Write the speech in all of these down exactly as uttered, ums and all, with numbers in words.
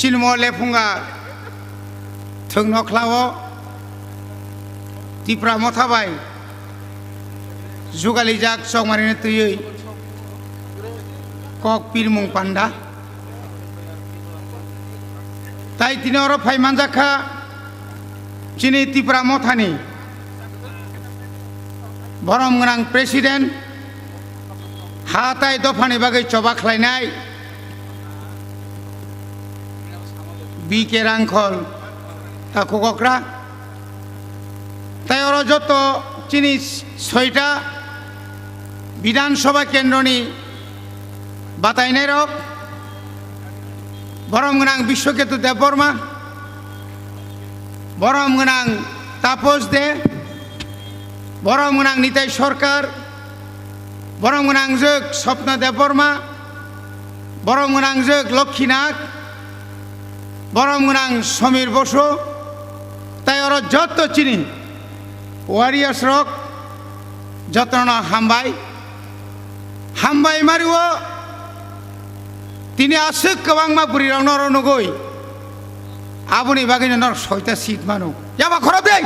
Chini mo lephunga thwng nokhlao Tipra motha bai jugalijak chongmarino twiwi kok pirmung panda. Tai tini oro phai manjak kha chini Tipra mothani borom gwnang president, ha tai dophani bagwi choba khlainai B K Rangkhol takhuk okra. Tai oro joto chini soita Bidhan Sabha kendroni batainairok, borom gwnang Biswaketu Debbarma, borom gwnang Taposh De, borom gwnang Nitai Sarkar, borom gwnang jwk Swapna Debbarma, borom gwnang jwk Lokhi Nag, borom gwnang Samir Bosu, tai oro joto chini warriors rok jotono hambai. Hambai mario tini aswk kwbangma bwrwi rokno oro nugwi aboni bagwino norok soita seat mano. Yaba khorok dei.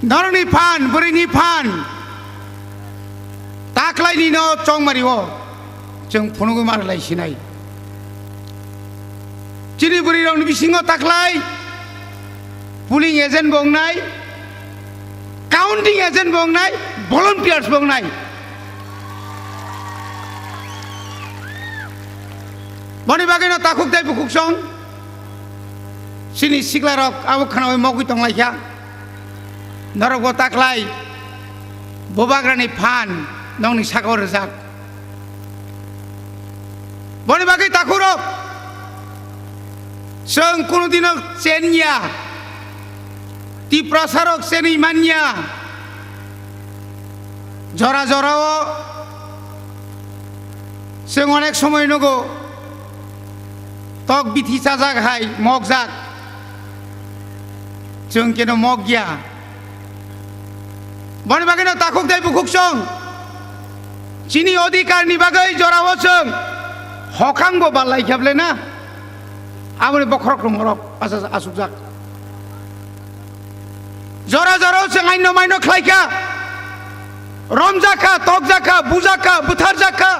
Norokni phan, bwrwini phan, taklaini no chongmari o chwng phunugwi ma rwlai sinai. Chini bwrwi rokni bisingo taklai polling agent bo wngnai, counting agent bo wngnai, volunteers bo wngnai. Boni bagwino takhuk tei bukhuk song chini sikla rok abo khwnawi mogwi tonglaikha. Norokbo taklai bubagrani phan nokni sakao rwjak. Boni bagwi takhurok, chwng kunu dino chenya, Tiprasarok chenwi manya, jora jorao chwng onek somoi nugo tok bithi chajak hai mokjak, chwng keno mokya. Boni bagwino takhuk tei bukhuk song chini odhikarni bagwi jorao chwng hokhangbo ballai kheble na, aboni bokhorok rwngorok asa asukjak. Jora jorao chwng aino maino khlaikha, romjakha, tokjakha, bujakha, bwtharjakha.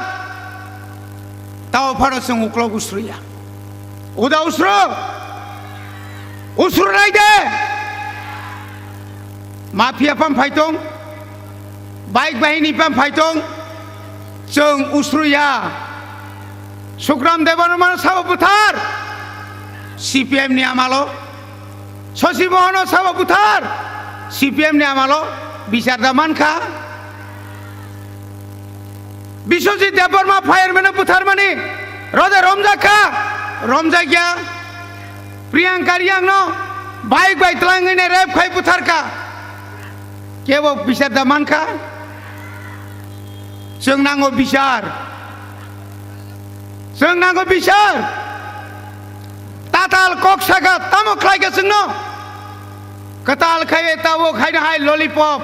Tao phano chwng uklok usruya. Uda usru? Usru nai de. Mafia pham phai tong, bike bahini pham phai tong, chwng usruya. Sukram Debbarma sabo bwthar, C P M ni amalo. Shashi Mohono sabo bwthar, C P M ni amalo bichar da mankha. Biswajit Debbarma fireman-o bwtharmani rode romjakha, romjakya. Priyanka Riyangno bike bai twlangwini rape khai bwtharkha. Kebo bichar da mankha? Chwng nango bichar. Chwng nango bichar. Tatal kok saka tamo khlaikha chwngno? Kwtal khaiwi tabuk haino hai lollipop.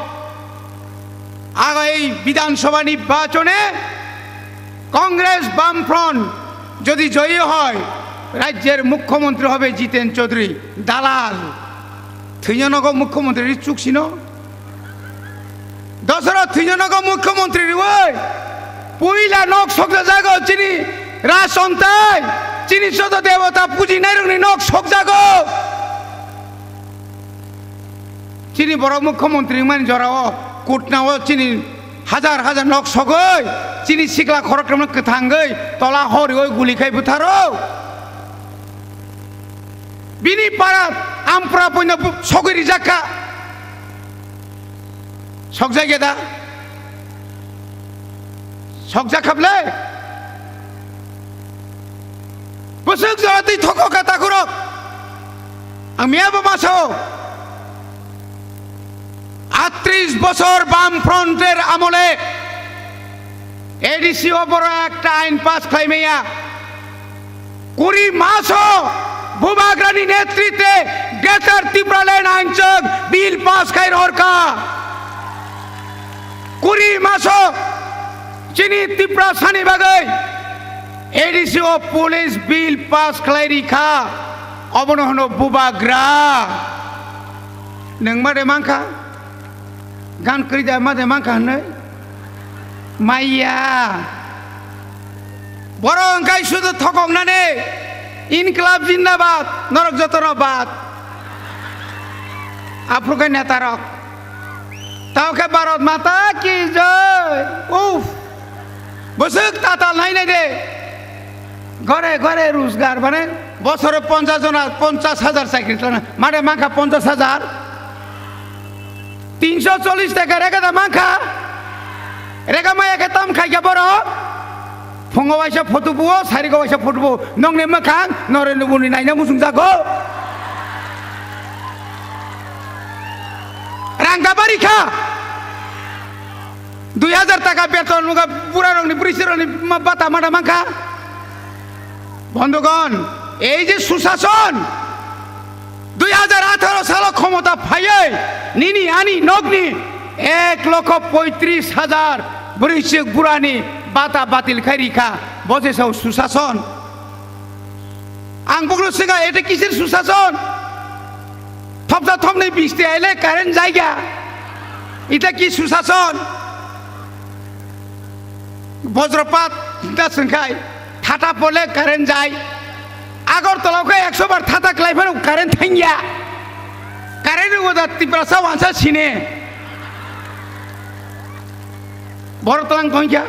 Ago ei Bidhan Sabha nirbachone Congress Bamfront jodi joyi hoy, rajyer mukhyamantri hobe Jiten Chaudhary. Dalal. Thwino nogo mukhyamantri ri chuksino. Dosaro thwino nogo mukhyamantri riwi. Puila nok sokjajago chini Raj Ontai. Chini joto debota pujinairokni nok sokjago. Chini borok mukhyamantri wngmani jorao kutnao chini hajar hajar nok sogwi, chini sikla khorokromno kwthangwi tola horiwi guli khai bwtharo. Bini para ampra puino bu-, sogwi rijak kha. Sokjak ya da? Sokjak kha ble? Bwswk jora twi thoko kha takhurok. Ang miya bo ma sao. আটত্রিশ বছর বামফ্রন্টের আমলে এডিসি ও বড় একটা আইন পাস খাই মেয়া। কুড়ি মাসও বুবাগ্রানি নেতৃত্বে গ্রেটার ত্রিপুরাল্যান্ড আইনচং বিল পাস খাই রহরকা। কুড়ি মাসও Chini Tiprasani bagwi A D C o police bill pass khlai ri kha, obono hwno bubagra. Nwng ma de mankha? Gan kwrwi da ma de mankha hwnwi? Maya. Borok wngkha sudu thokoknani, Inklab Jindabad, norok jotono bad. Aphuru khe netarok. Tao khe Bharat Mata ki jai. Uff. Bwswk tatal nai nai de. Gore gore rojgar mane bosore ponchash jona ponchash hajar chakri tlana. Mane mankha ponchash hajar. Tinsho chollish taka rega da mankha. Rega maya khe tam khai khe borok. Phungo waisa photo buo, sarigo waisa photo buo. Nongni mwkhang Narendra Modi naina muchung jago. Rang da bari kha. Dui hajar taka beton muga burarokni, bwrwisirokni ma-, bata mana mankha. Bondhugon, ei je susason, dui hajar atharo salo khomota phaiwi nini ani nokni ek lokho poitris hajar bwrwisik burani bata batil khai rikha, bo je sao susason. Ang bukno swngkha, eta kisir susason? Thopsa thopnwi bisti aile current jaiga. Ita ki susason? Bojropat da swngkhai, thata pole current jai. Agartala khe ekso bar thata klai phano current thangya. Current rwgo da Tiprasa wansa sine. Borok tlang tongkha.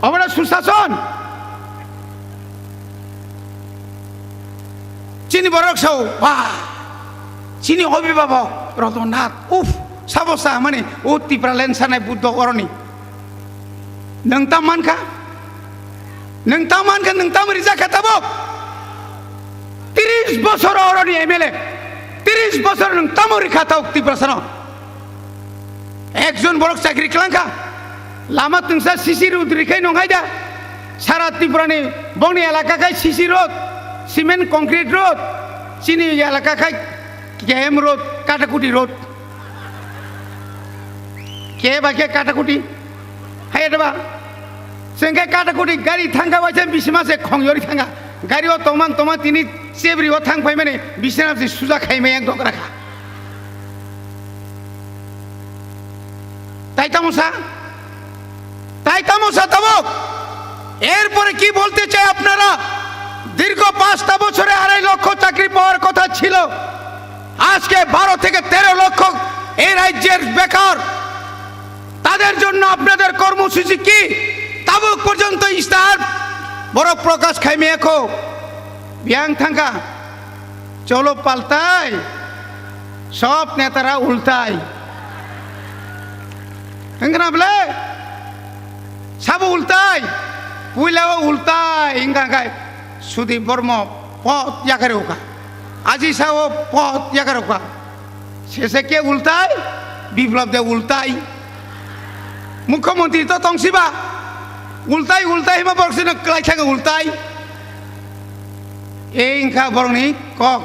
Obono susason. Chini borok sao, wah, chini obibabok Ratan Nath, uff, sabo sa mani, o Tipraland sanai Buddho oroni. Nwng tam mankha? Nwng tam mankha, nwng tam rijak kha tabok? Tris bosor oroni M L A, tris bosor nwng tamo rikha tabok Tiprasano? Ekjon borok chakri klangkha, lama twngsa C C road rikhai nongkhai da. Sara Tripurani bongni elaka khai C C road, cement concrete road, chini elaka khai K M road, Katakuti road. Ke ba ke Katakuti? Hai da ba. Sengke Katakuti gari thangkha waisa bisima se khongyori thangkha. Gari o tongmang tongmang tini chebri o thang phaimani bisina se suja khaimai ang dokra kha. তাই তামসা, তাই তামসা tabok. এরপরে কি বলতে চাই আপনারা? দীর্ঘ পাঁচটা বছরে আড়াই লক্ষ চাকরি পাওয়ার কথা ছিল, আজকে বারো থেকে তেরো লক্ষ এই রাজ্যের বেকার। তাদের জন্য আপনাদের কর্মসূচি কি? তাবুক পর্যন্ত ইশতেহার বড় প্রকাশ খাইমে এখো বিয়াং থাঙ্কা চলো পাল্টাই। সব নেতারা উল্টাই। Wngkha na bwle? Sabo ultai, puila o ultai wngkha khe Sudip Bormo pot yakarwi ukha, Aji Sao pot yakarwi ukha, sese ke ultai, Biplop de ultai, Mukhyamantri to tongsiba, ultai ultai hima borok sino kwlai thangwi ultai. Ei wngkha borokni kok.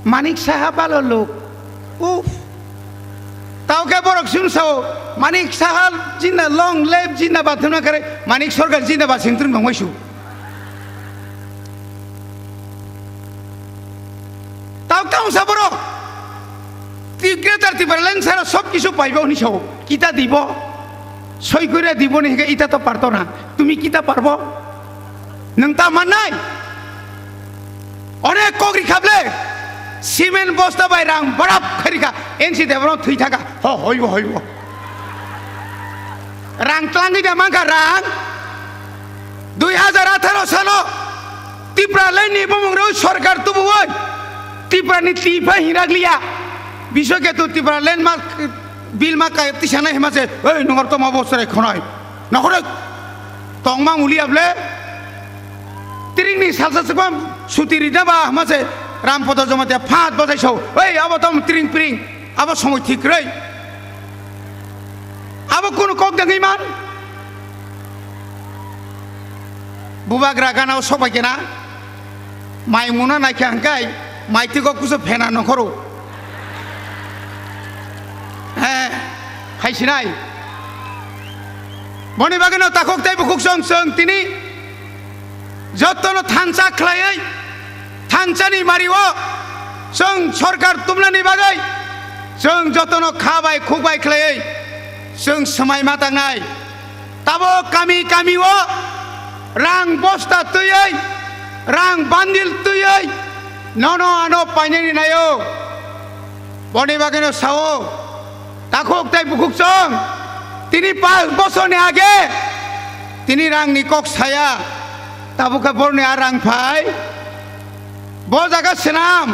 Manik Saha balo lok. Uf. Tao khe borok sum sao, Manik Saha jinda long live jinda ba thumna kare, Manik Sarkar jinda ba singtrum nongoi su. Tao tao sa borok. Ti Greater Tipraland sara sob kisu paibo hwnwi sao. Kita dibo. Soi koira dibo ni hingke ita to parto na. Tumi kita parbo? Nwng ta mannai? Onek kok rikha ble, cement bosta bai rang barap khairikha, N C Debbarma thwi thaka, ho, hoibo, hoibo. Rang tlangwi da mankha rang, dui hajar atharo salo Tipraland ni bumung rw sarkar tubuwi, Tripura ni twi phai hinrakliya, Biswaketu Tipraland ma, bill ma kai tisanai hima se, ei nungar toma bo chwrai khonai, nokhoroi. Tongma mulia ble. Tringni salsa swkang suti rida ba hama se Rampada Jamatia phat bajai sao. Ei, abo tamo tring pring. Abo somoi thik kwrwi. Abo kunu kok dengwi man. Bubagra gana o sobai kena. Mai muna naikha hwnkhe mai tiko kusu phena nokhoro. He, hai sinai. Boni bagwino takhuk tei bukhuk chwng, chwng tini jotono thansa khlaiwi, thansani mario chwng sorkar tumnani bagwi chwng jotono kha bai khuk bai khlaiwi chwng swmai ma tangnai. Tabuk kami kami o rang bosta twiwi, rang bandil twiwi nono ano painani naio. Boni bagwino sao, takhuk tei bukhuk chwng, tini pas bosorni age tini rangni kok saya, tabuk khe borni a rang phai, bo jaga swnam,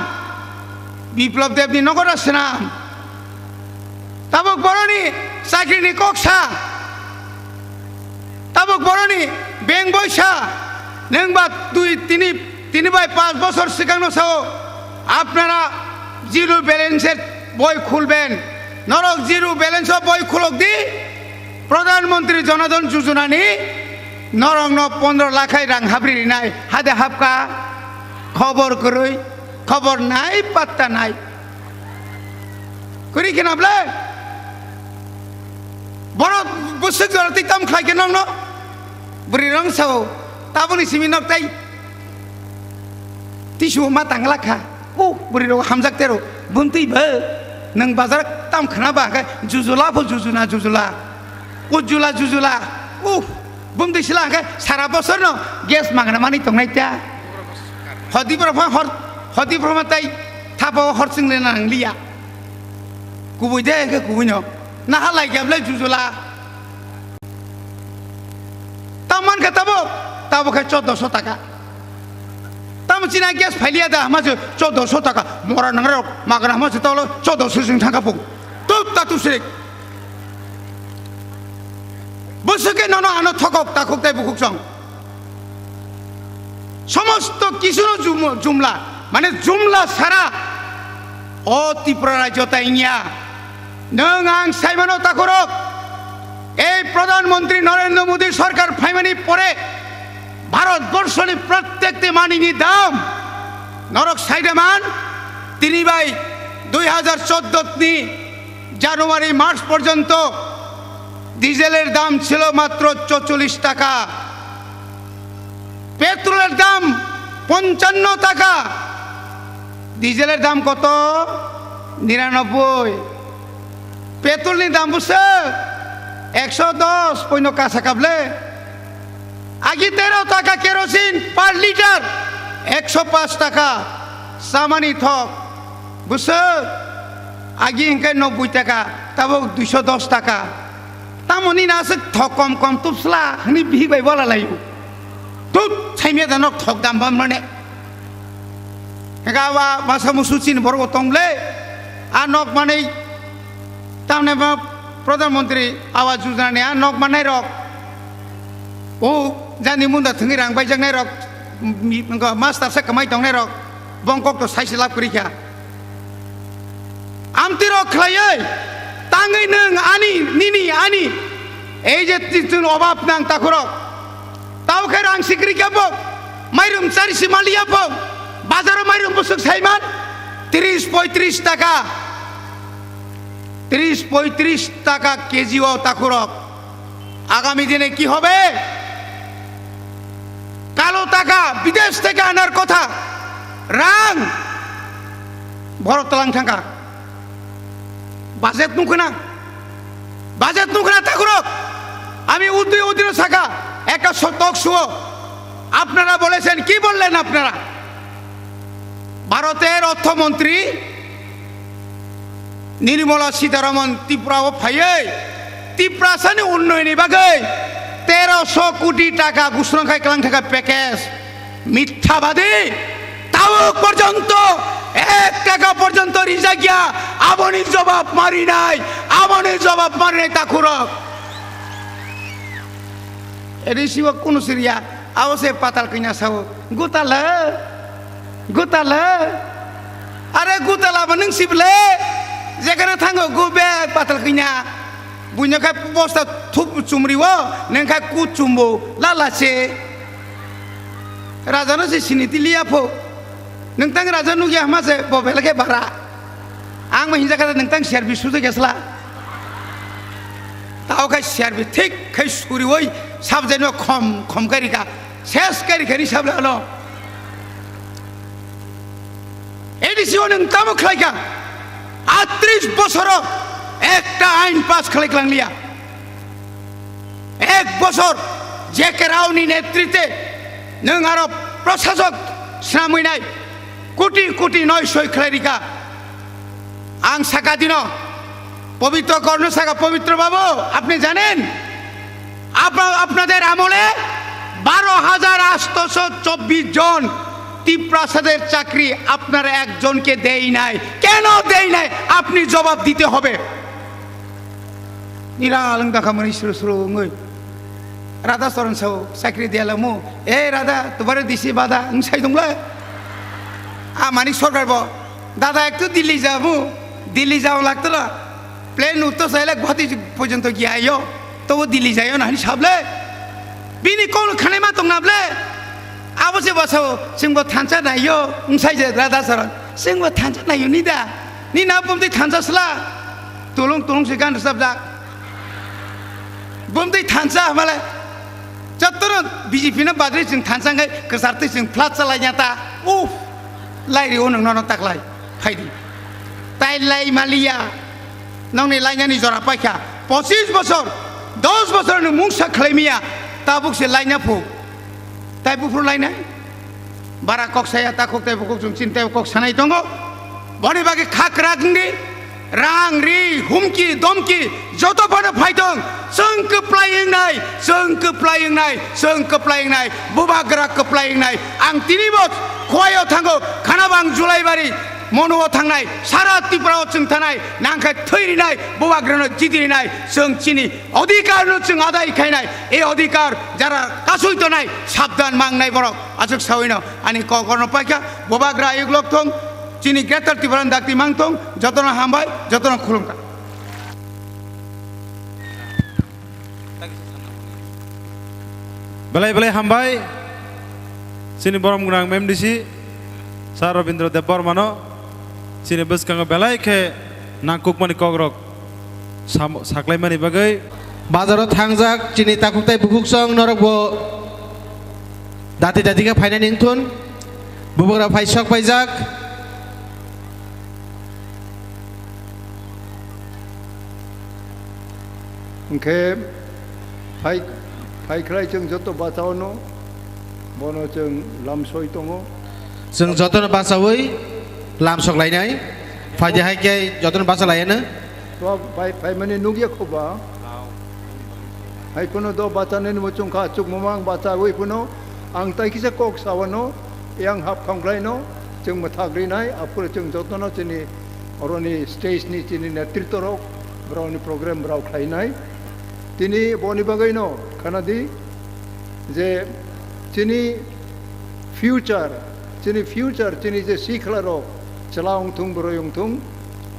Biplop Debni nogo da swnam, tabuk boroni chakrini kok sa. Tabuk boroni beng boisa, nwng ba twi tini, tini bai pas bosor swkangno sao, "Apnara zero balance-e boi khulben." Norok zero balance-o boi khulok di, Pradhan Mantri Jan Dhan Yojana ni norokno pondro lakh hai rang habri rinai, hade hapka, khobor kwrwi, khobor nai, patta nai. Kwrwi kheno ble? Borok bwswk jora twi tam khlai khe nokno? Bwrwi rong sao, tabukni simi nok tai tisu ma tangla kha. O bwrwi rok hamjak tero, buntwi bo nwng bazar tam khna ba khe jujula pho jujuna jujula. Ujula jujula. O buntwi sila khe sara bosor no gas magna mani tongnai ta. Hodi bro pha hor, hodi bro ma tai thapa hor sing le nang liya. Kubui de khe kubui no. Naha lai khe ble jujula. Tam man khe tabo, tabo khe choddo so taka. Tamo china gas phailiya da hama se choddo so taka. Mora nangrok magana hama se tolo choddo so sing thangka pung. Tu ta tu sirik. Bwswk khe nono ano thokok takhuk tei bukhuk chwng. Somosto kisuno jum-, jumla, mane jumla sara o Tripura rajyo ta wngya. Nwng ang saimano takhurok, ei Pradhan Mantri Narendra Modi sorkar phaimani pore Bharat borshoni prottekti manini dam norok saidaman tini bai dui hajar choddo ni January March porjonto diesel er dam chilo matro chocholish taka. Petrolor dam ponchanno taka, dieselor dam koto? Niranobboi. Petrolni dam bwswk ekso dos poino kasa kable. Agi tero taka kerosene per liter, ekso paanch taka chamani thok bwswk. Agi hwnkhe nobboi taka, tabuk duiso dos taka. Tamoni na aswk thok kom kom tubsla hwnwi bihik bai bola laio. Tut, saimya da nok thok dam bam mane. Hwnkhe awa masa musu chini borok tong le. A nok manwi tamne ba Pradhan Mantri Awas Yojana ni a nok manai rok. O jani munda thwngwi rang baijaknai rok, mi-, wngkha master se kwmai tongnai rok. Bongkok to saise lab kwrwi kha. Amtwi rok khlaiwi tangwi nwng ani, nini, ani, ei je ti-, chwng obab nang takhurok. Tao khe rang sikri khe bo, mairum chari si maliya bo, bazaro mairum bwswk saiman, tris poitris taka, tris poitris taka K G o takhurok. আগামী দিনে কি হবে? কালো টাকা, বিদেশ থেকে আনার কথা, রাং বড় তলাং থাকা। বাজেট নুখনা, বাজেট নুখনা ঠাকুরক। আমি উদ্দি উদ্দিন শাখা একটা টক শো আপনারা বলেছেন, কি বললেন আপনারা? ভারতের অর্থমন্ত্রী নির্মলা সীতারামন ত্রিপুরাও ফাইয়ে ত্রিপ্রাসানি উন্নয়ননি বাগৈ তেরোশো কোটি টাকা ঘোষণা খাই কালাং থাকা প্যাকেজ। মিথ্যাবাদী। তাও পর্যন্ত এক টাকা পর্যন্ত রিজা গিয়া আবনি জবাব মারি নাই, আবনি জবাব মারি নাই তাকুরক। এরি শিব কোন Syria? Abo se patal kanya sao. Gutala. Gutala. Are gutala ba nwng sible. Jekhane thango gu be patal kanya. Buino khai bosta thup chumri o, nwng khai ku chumbo. Lala se. Raja no se sini tiliya pho. Nwng tang raja nugya hama se bo belai khe bara. Ang ma hinja kata nwng tang service sudu gesla. Tao khai siarbi thik khai suriwi sabjaino khom khom kari ka, ses kari kari sabla ano. A D C o nwng tamo khlai ka? Atris bosoro ekta ain pass khlai klang liya. Ek bosor J K Raoni netrite nwng aro prosasok swnamwi nai koti koti noi soi khlai rika. Ang saka dino, পবিত্র কর্ণ saka, পবিত্র বাবু, আপনি জানেন, আপনা-, আপনাদের আমলে বারো হাজার আটশোশো চব্বিশ জন তিপ্রাসাদের চাকরি আপনারা একজনকে দেই নাই। কেন দেই নাই? আপনি জবাব দিতে হবে। Nira alwng dakha mani suru suru wngwi. Radha Charan sao, chakri diya lamu. "E Radha, tomare disi bada," wng sai tongla. A Manik Sarkar bo, "Dada, ektu Delhi jamu, Delhi jawa lagto na. Plane utto saila Guwahati porjonto giya ayo, tobo Delhi jayo na," hwnwi sable. Bini kok khanaima tongna ble. Abo se bwsao, "Chwngbo thansa naio," wng sai je Radha Charan. "Chwngbo thansa naio ni da? Ni na bumtwi thansa sla?" Tulung tulung se gan rwchapjak. Bumtwi thansa hamale. Jottono B J P no badri chwng thansa wngkhe kwchartwi chwng flat chalai ya ta. Uff. Lai rio nwng nono taklai. Phaidi. Tai lai maliya. Nongni lainani jora paikha. Pochis bosor, dos bosor nwng mungsa khlai miya. Tabuk se laina phu. Tai buphuru lainai. Bara kok saya, takhuk tei bukhuk chwng chini tei kok sanai tongo. Boni bagwi kha kwrak wngdi, rang ri, humki, domki, joto phano phaitong, chwng kwplai wngnai, chwng kwplai wngnai, chwng kwplai wngnai, bubagra kwplai wngnai. Ang tini bo Khowai o thango, khana bang Julaibari, Monu o thangnai, sara Tripura o chwng thanai, nangkhe thwi rinai, bubagrano jidi rinai, chwng chini Odhikar no chwng adai khainai, e odhikar jara kasui tonai, sabdan mangnai borok, aswk sawino ani kokorno paikha, bubagra ayuk lok thong, chini Greater Tipraland dakti mang thong, jotono hambai, jotono khulumkha. Belai belai hambai, chini borom gwnang M D C, Sir Rabindra Debbarmano, chini bwskango belai khe nangkukmani kokrok sam-, saklaimani bagwi. Bazaro thangjak chini takhuk tai bukhuk song norok bo dati dati khe phainani wngthun. Bubagra phai sok paijak. Hwnkhe phai, phai khlai chwng joto bachaono, bono chwng lamsoi tongo. Chwng jotono bachaui lamsok lainai. Phaidi hai khe jotono bacha laiano. To phai, phaimani nukya kho ba? Hai phano do bachanani muchung kha, chukmamang bachaui phano ang tai kisa kok sawano, yang hap thongkhlaino chwng mwthak rinai, aphuru chwng jotono chini oroni stage ni chini netritwa rok, borokni program borok khlainai. Tini boni bagwino khanadi je chini future, chini future, chini je sikla rok, chwla wngthung, bwrwi wngthung,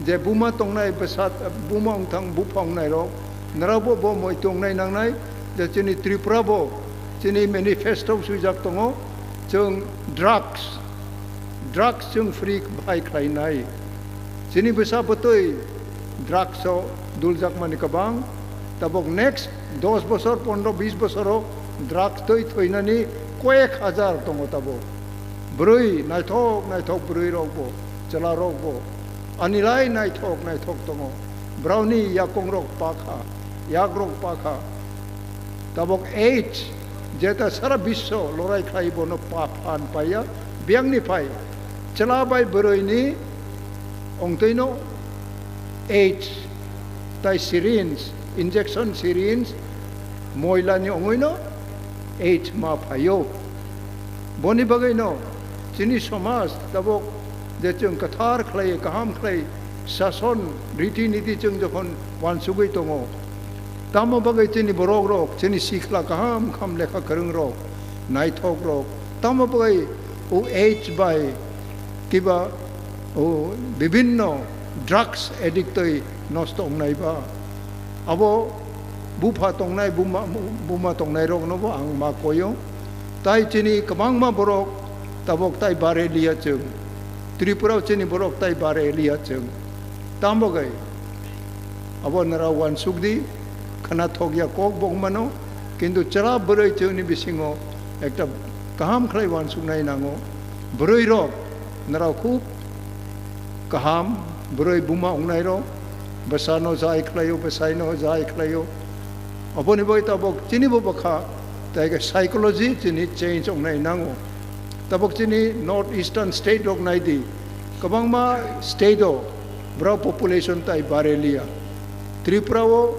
je buma tongnai bwsa, buma wngthang, bupha wngnai rok, nrabo bo moi tongnai nangnai, je chini Tripura bo, chini manifesto swijak tongo, chwng drugs, drugs chwng free bai khlainai. Chini bwsa bwtwi drugs o duljakmani kwbang. Tabok next dos bosor, pondro bis bosoro drugs twi thwinani koyek hajar tongo tabok. Bwrwi naithok naithok bwrwi rokbo, chwla rokbo anilai naithok naithok tongo. Browni yakong rok pakha, yak rok pakha. Tabok AIDS, jeta sara biswo lorai khlai bono pa phan paiya, biyangni phai chwla bai bwrwini ongtwino AIDS tai syringe, injection syringe, moilani ongwino AIDS ma phaio. Boni bagwino chini somaj tabok je chwng kwthar khlai, kaham khlai, sason, riti niti chwng jokhon wansugwi tongo, tamo bagwi chini borok rok, chini sikla kaham kaham lekha kwrwng rok, naithok rok, tamo bagwi o AIDS bai kiba o bibinno drugs addict twi nosto wngnai ba? Abo bupha tongnai, buma, buma tongnai rokno bo ang ma koyo. Tai chini kwbangma borok tabok tai bare liya chwng. Tripura o chini borok tai bare liya chwng. Tamo gai abo nara wansuk di, khna thokya kok bo wngmano, kintu chwla bwrwi chwngni bisingo ekta kaham khlai uansuknai nango. Bwrwi rok, nrao khub kaham bwrwi buma wngnai rok, bwsano jai khlaio, bwsaino jai khlaio. Oboni bai tabok chini bo bwkha, tai khe psychology chini change wngnai nango. Tabok chini North Eastern state rok nai di, kwbangma state o borok population tai bare liya. Tripura o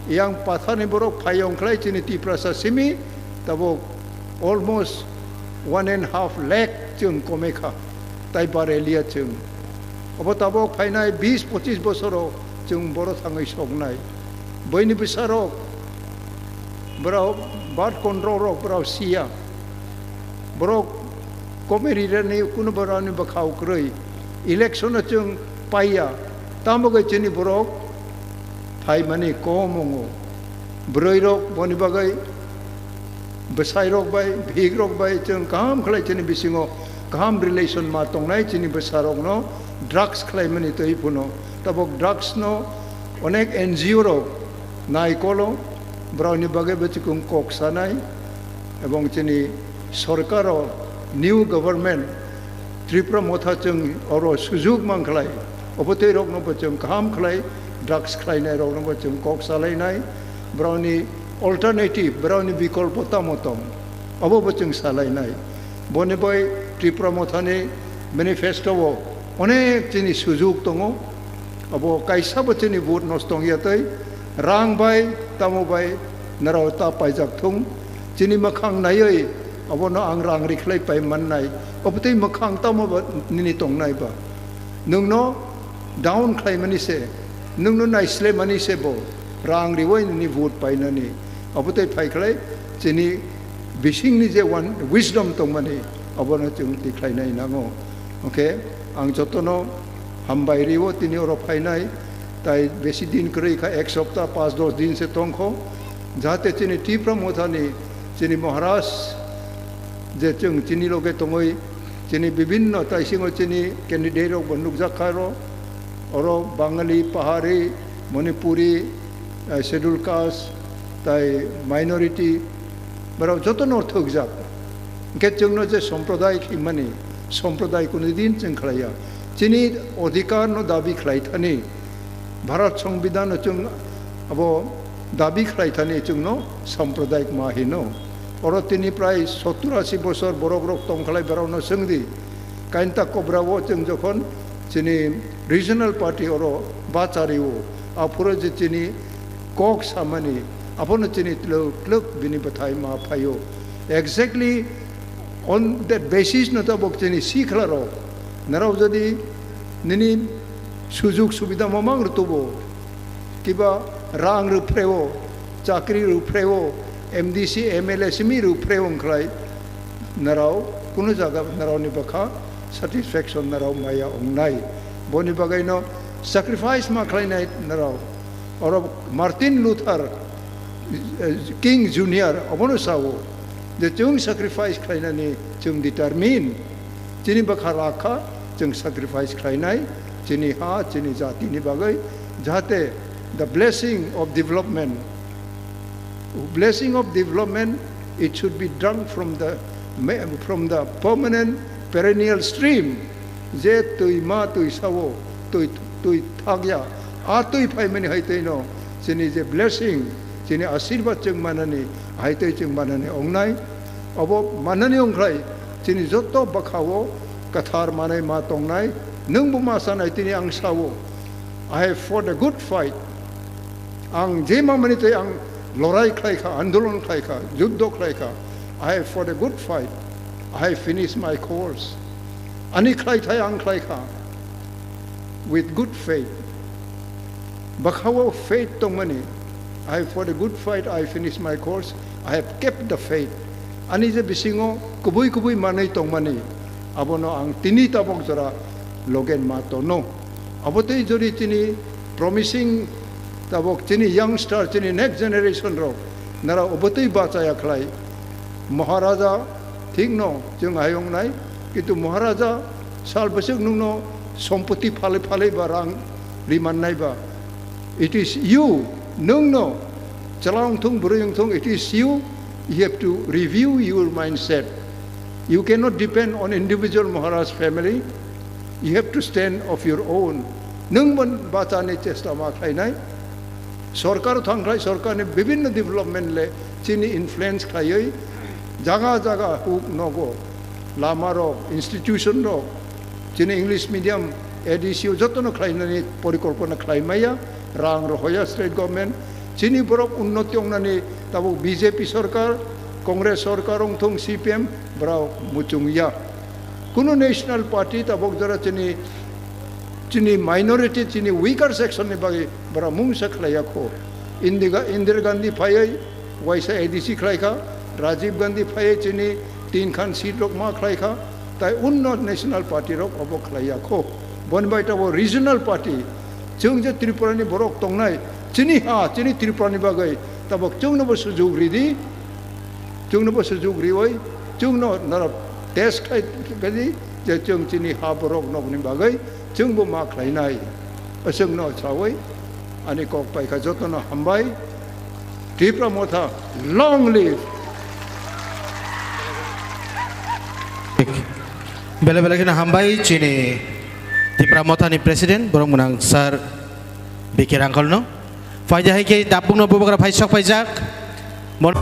yang pathani borok phai ong khlai chini Tiprasa simi, tabok almost one and half lakh chwng kome kha, tai bare liya chwng. Obo tabok phainai bis pochis bosoro chwng boro thangwi soknai. Boini bwsarok, borok birth control rok borok siya. Borok comedy rani kuno borokni bwkhao kwrwi. Election o chwng paiya. Tamo khe chini borok phaimani kom wngo. Bwrwi rok boni bagwi bwsai rok bai, bihik rok bai chwng kaham khlai chini bisingo kaham relation ma tongnai chini bwsa rokno drugs khlaimani twi phuno. Tabok drugs no onek N G O rok nai kolo, borokni bagwi bwchwkung kok sanai, ebong chini sorkaro, new government, Tripura Motha chwng oro sujuk man khlai, obotwi rokno bo chwng kaham khlai, drugs khlainai rokno bo chwng kok salainai, borokni alternative, borokni bikolpo tamo tong, obo bo chwng salainai. Boni bai Tripura Mothani manifesto o onek chini sujuk tongo, obo kaisa bo chini vote nosto wngya tei rang bai tamo bai nrao ta paijak thung, chini mwkhang naiwi obono ang rang rikhlai pai mannai, obotwi mwkhang tamo ba nini tongnai ba? Nwngno down khlaimani se, nwngno naislemani se bo rang riwi nini vote painani. Obotwi phaikhlai chini bisingni je wan-, wisdom tongmani, obono chwng tikhlainai nango. Hwnkhe ang jotono hambai rio tini oro phainai, tai besi din kwrwi kha, ek sopta, panch dos din se tongkho, jahate chini Tipra Mothani, chini Maharaj je chwng chini loge tongwi, chini bibinno taisingo chini candidate rok bo nukjak kha ro, oro Bangali, Pahari, Manipuri, eh, Schedule Caste, tai minority, borok jotono thwkjak. Hwnkhe chwngno je sampradayik himani, sampradayik kunu din chwng khlaiya. Chini odhikarno dabi khlai thani, Bharat Songbidanno chwng abo dabi khlai thani chwngno sampradayik ma hino. Oro tini prai sottur ashi bosor borok rok tong khlai, borokno swngdi. Kainta Kobra o chwng jokhon chini regional party oro bachari o, aphuru je chini kok samani, abono chini twlwk twlwk bini bwthai ma phaio. Exactly on that basis no tabok chini sikla rok, nrao jodi nini sujuk subida mamang rwtubo, kiba rang rwphreo, chakri rwphreo, M D C, M L A simi rwphreo wngkhlai, nrao kunu jaga nraoni bwkha satisfaction nrao maya wngnai. Boni bagwino sacrifice ma khlainai nrao. Oro Martin Luther, eh, King Junior obono sao je chwng sacrifice khlainani chwng determine. Chini bwkha rakha chwng sacrifice khlainai, chini ha, chini jatini bagwi, jahate the blessing of development, blessing of development, it should be drunk from the, from the permanent perennial stream. Je twi ma twi sao, twi, twi thakya, a twi phaimani hai twi no, chini je blessing, chini asirwad chwng manani, hai twi chwng manani wngnai. Obo manani wngkhlai, chini joto bwkhao kwthar manai ma tongnai, nwngbo ma sanai tini ang sao, I have fought a good fight. Ang je mamani tei ang lorai khlai kha, andolon khlai kha, juddo khlai kha. I have fought a good fight. I have finished my course. Ani khlai thai ang khlai kha. With good faith. Bwkhao faith tongmani. I have fought a good fight, I finished my course, I have kept the faith. Ani je bisingo kubui kubui manwi tongmani, abono ang tini tabok jora logen ma tono. Abo tei jori chini promising tabok chini youngster, chini next generation rok, nara obo tei bachaya khlai. Maharaja thik no, chwng ayong nai, kintu Maharaja sal bwswk nwngno sompoti phalwi phalwi ba rang rimannai ba. It is you, nwngno Chwla wngthung, bwrwi wngthung, it is you, you have to review your mindset. You cannot depend on individual Maharaj family. You have to stand of your own. Nwng bo bachani chesta ma khlainai. Sorkar thangkhlai sorkarni bibhinno development le chini influence khlaiwi jaga jaga huk nogo, lama rok, institution rok, chini English medium, A D C o jotono khlainani porikolpona khlai maya, rang rohoya state government. Chini borok unnoti wngnani tabuk B J P sorkar, Congress sorkar wngthung, C P M, borok muchungya. Kunu national party tabuk jora chini, chini minority, chini weaker section ni bagwi borok mungsa khlaiya kho. Indiga-, Indira Gandhi phaiwi waisa A D C khlaikha, Rajiv Gandhi phaiwi chini tin khan seat rok ma khlaikha, tai unno national party rok obo khlaiya kho. Boni bai tabuk regional party, chwng je Tripura ni borok tongnai, chini ha, chini Tripura ni bagwi tabuk chwngno bo sujuk ridi. Chwngno bo sujuk riwi, chwngno norok test khai, khai di, je chwng chini ha borok nokni bagwi chwngbo ma khlainai. Chwngno sawi ani kok paikha, jotono hambai. Tipra Motha, long live! Bele bele kheno hambai chini Tipra Mothani president, borok mwnang sir B K Rangkholno. Phaidi hai khe dapungno bubagra phai sok paijak. Mon-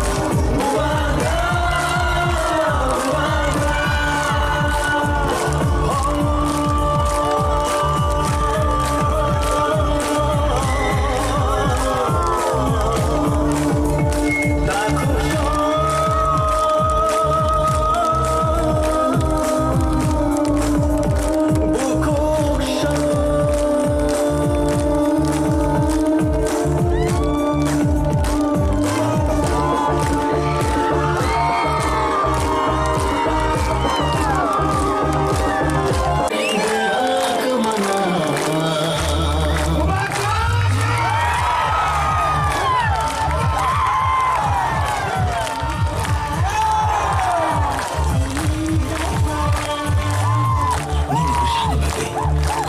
Ani bwsani bagwi.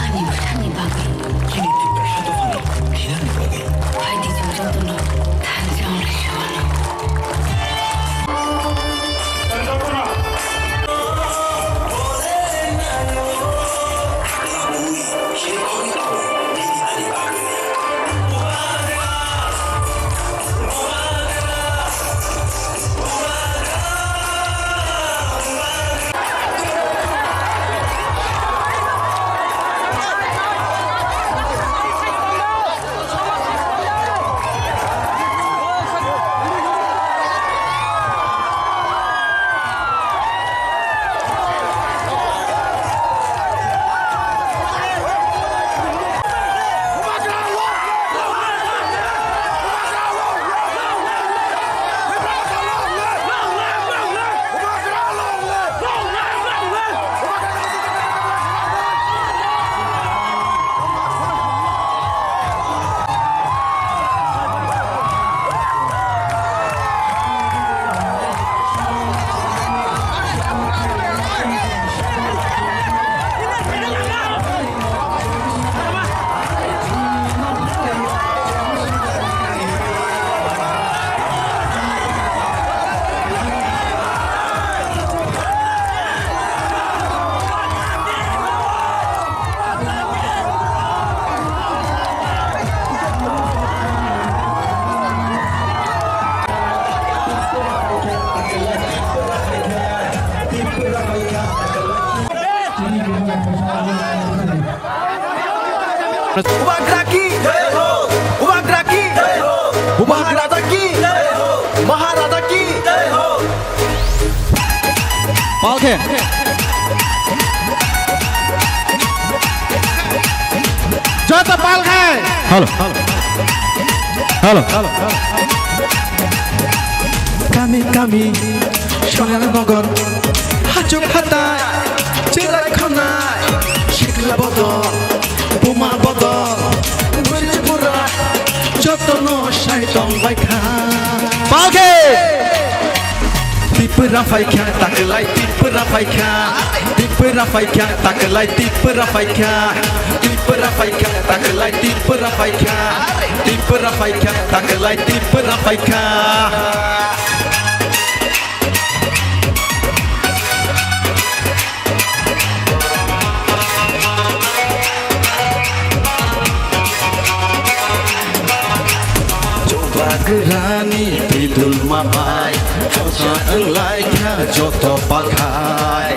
Ani bwsani bagwi. Chini Tiprasa dophano thinani bagwi. Phaidi chwng jotono thansa wnglaisano. Bubagra ki jai ho, Bubagra ki jai ho, Bubagra ki jai ho, Maharaja ki jai ho. Palkhe. Joto palkhe. Hello. Hello. Kami kami, Sonal Nagar, Hachuk Hatai, Chilai Khonai, Sikla Bodol, Buma Bodol, Gurjipura, jotono sai tong bai kha. Palkhe. Tipra phaikha, taklai Tipra phaikha. Tipra phaikha, taklai Tipra phaikha. Tipra phaikha, taklai Tipra phaikha. Tipra phaikha, taklai Tipra phaikha. Chubagrani twi dulma bai, chosa wnglaikha joto palkhai.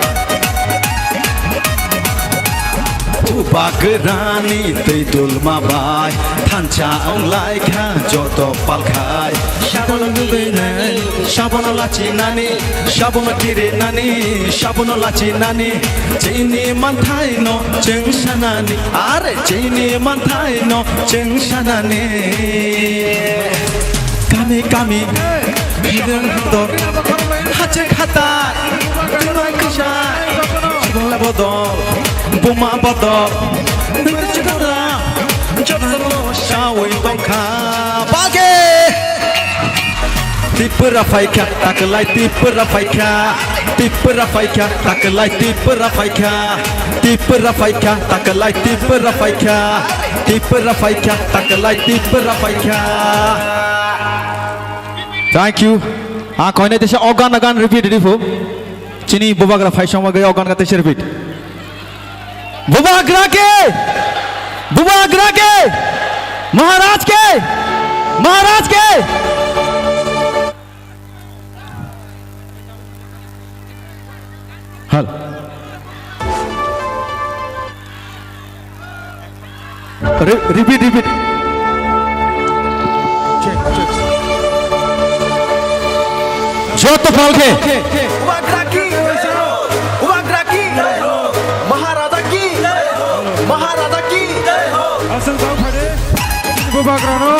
Chubagrani twi dulma bai, thansa wnglaikha joto palkhai. Sabono nugwi nai, sabono lachinani, sabono kirinani, sabono lachinani. Chini manthai no chwng sanani, are chini manthai no chwng sanani. Kami kami, bidang dor, hachek hatai, tunai kisa, chibla bodol, buma bodol, bidang dor, joto sawi tongkha. Bage! Tipra phaikha, taklai Tipra phaikha. Tipra phaikha, taklai Tipra phaikha. Tipra phaikha, taklai Tipra phaikha. Tipra phaikha, taklai Tipra phaikha. Thank you. Ah, koinai tesa o gan, gan repeat, repeat. Chini bubagra phai songma gai o gan ka tesa repeat. Bubagra ke! Bubagra ke! Maharaj ke! Maharaj ke! Hal. Re-, repeat, repeat. Joto pal khe. Bubagra ki, Bubagra ki, Maharaja ki, Maharaja ki. Aswk tang phai de, Bubagrano,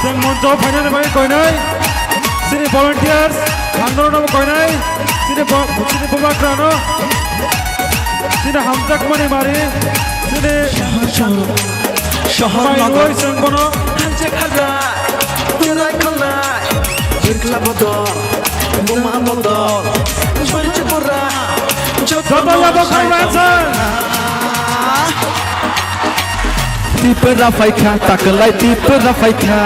chwng moncho phainani bagwi koinai, chini volunteers, thangno koinai, chini bo-, chini Bubagrano. Chini hamjakmani mari, chini sohor, sohor, sohor mai nogor. Roi chwng bono hamjak khalai, kwrai khalai, sikla bodol, buma bodol, bwrwi bura, joto joto no yabo sai khalai tong. Tipra phaikha, taklai Tipra phaikha.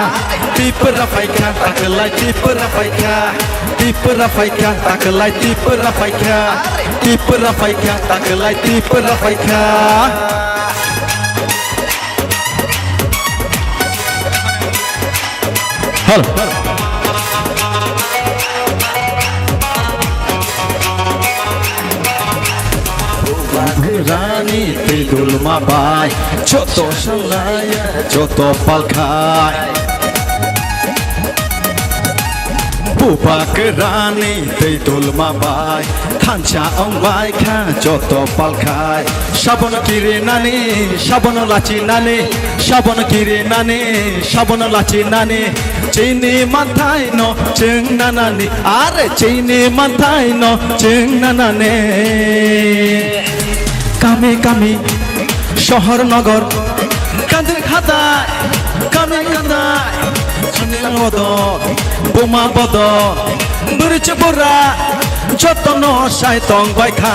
Tipra phaikha, taklai Tipra phaikha. Tipra phaikha, taklai Tipra phaikha. Tipra phaikha, taklai Tipra phaikha. Hal. Bubagrani twi dulma bai, joto sanglaiya, joto palkhai. Bubagrani twi dulma bai, thansa wnglaikha joto palkhai. Sabono kirinani, sabono lachinani, sabono kirinani, sabono lachinani. Chini manthai no chwng nanani, are chini manthai no chwng nanani. Kami kami, sohor nogor, kandir khatai, kami khatai, chini bodol, buma bodol, bwrwi bura, joto no sai tong bai kha.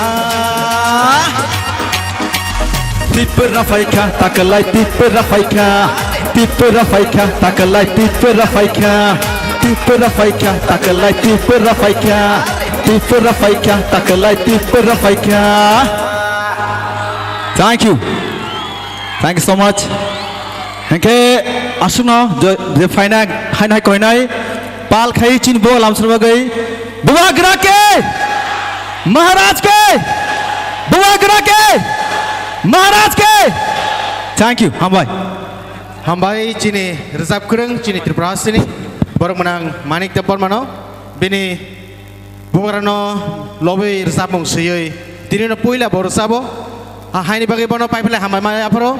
Tipra phaikha, taklai Tipra phaikha. Tipra phaikha, taklai Tipra phaikha. Tipra phaikha, taklai Tipra phaikha. Tipra phaikha, taklai Tipra phaikha. Thank you. Thank you so much. Hingke aswkno je, je phaina hai hai koinai pal khai chini bo lamsor bagwi. Bubagra ke! Maharaj ke! Bubagra ke! Maharaj ke! Thank you. Hambai. Hambai chini rwchap kwrwng chini Tripura sini borok mwnang Manik Debbarmano bini bubagrano lobwi rwchapmung swiwi tinino puila bo rwchabo. Ha, haini bagwi bono paiphle hambai ma yapharo.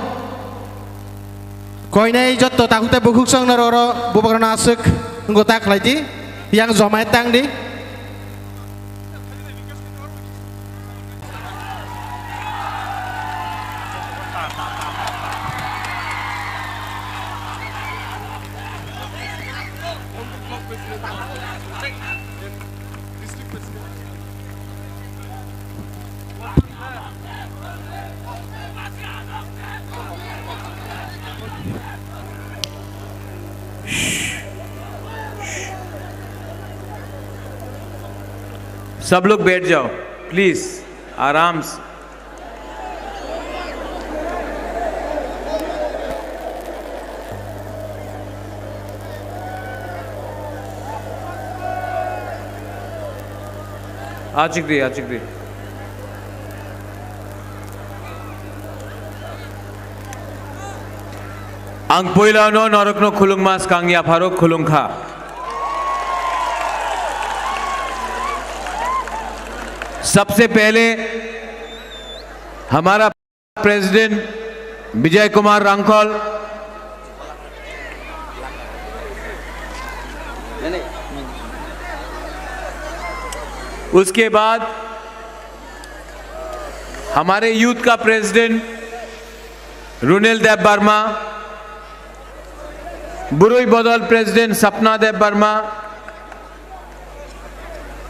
Koinai jotto takhuk tei bukhuk songno oro bubagrano aswk wngkha ta khlai di, yang jomai tang di. सब लोग बैठ जाओ, प्लीज, आराम से। Achikri, achikri. Ang puilano norokno khulungma, skang yapharo khulungkha. सबसे पहले हमारा प्रेसिडेंट विजय कुमार रांखल, उसके बाद हमारे यूथ का प्रेसिडेंट रुनेल देव वर्मा, बुरुई बदल प्रेसिडेंट सपना देव वर्मा,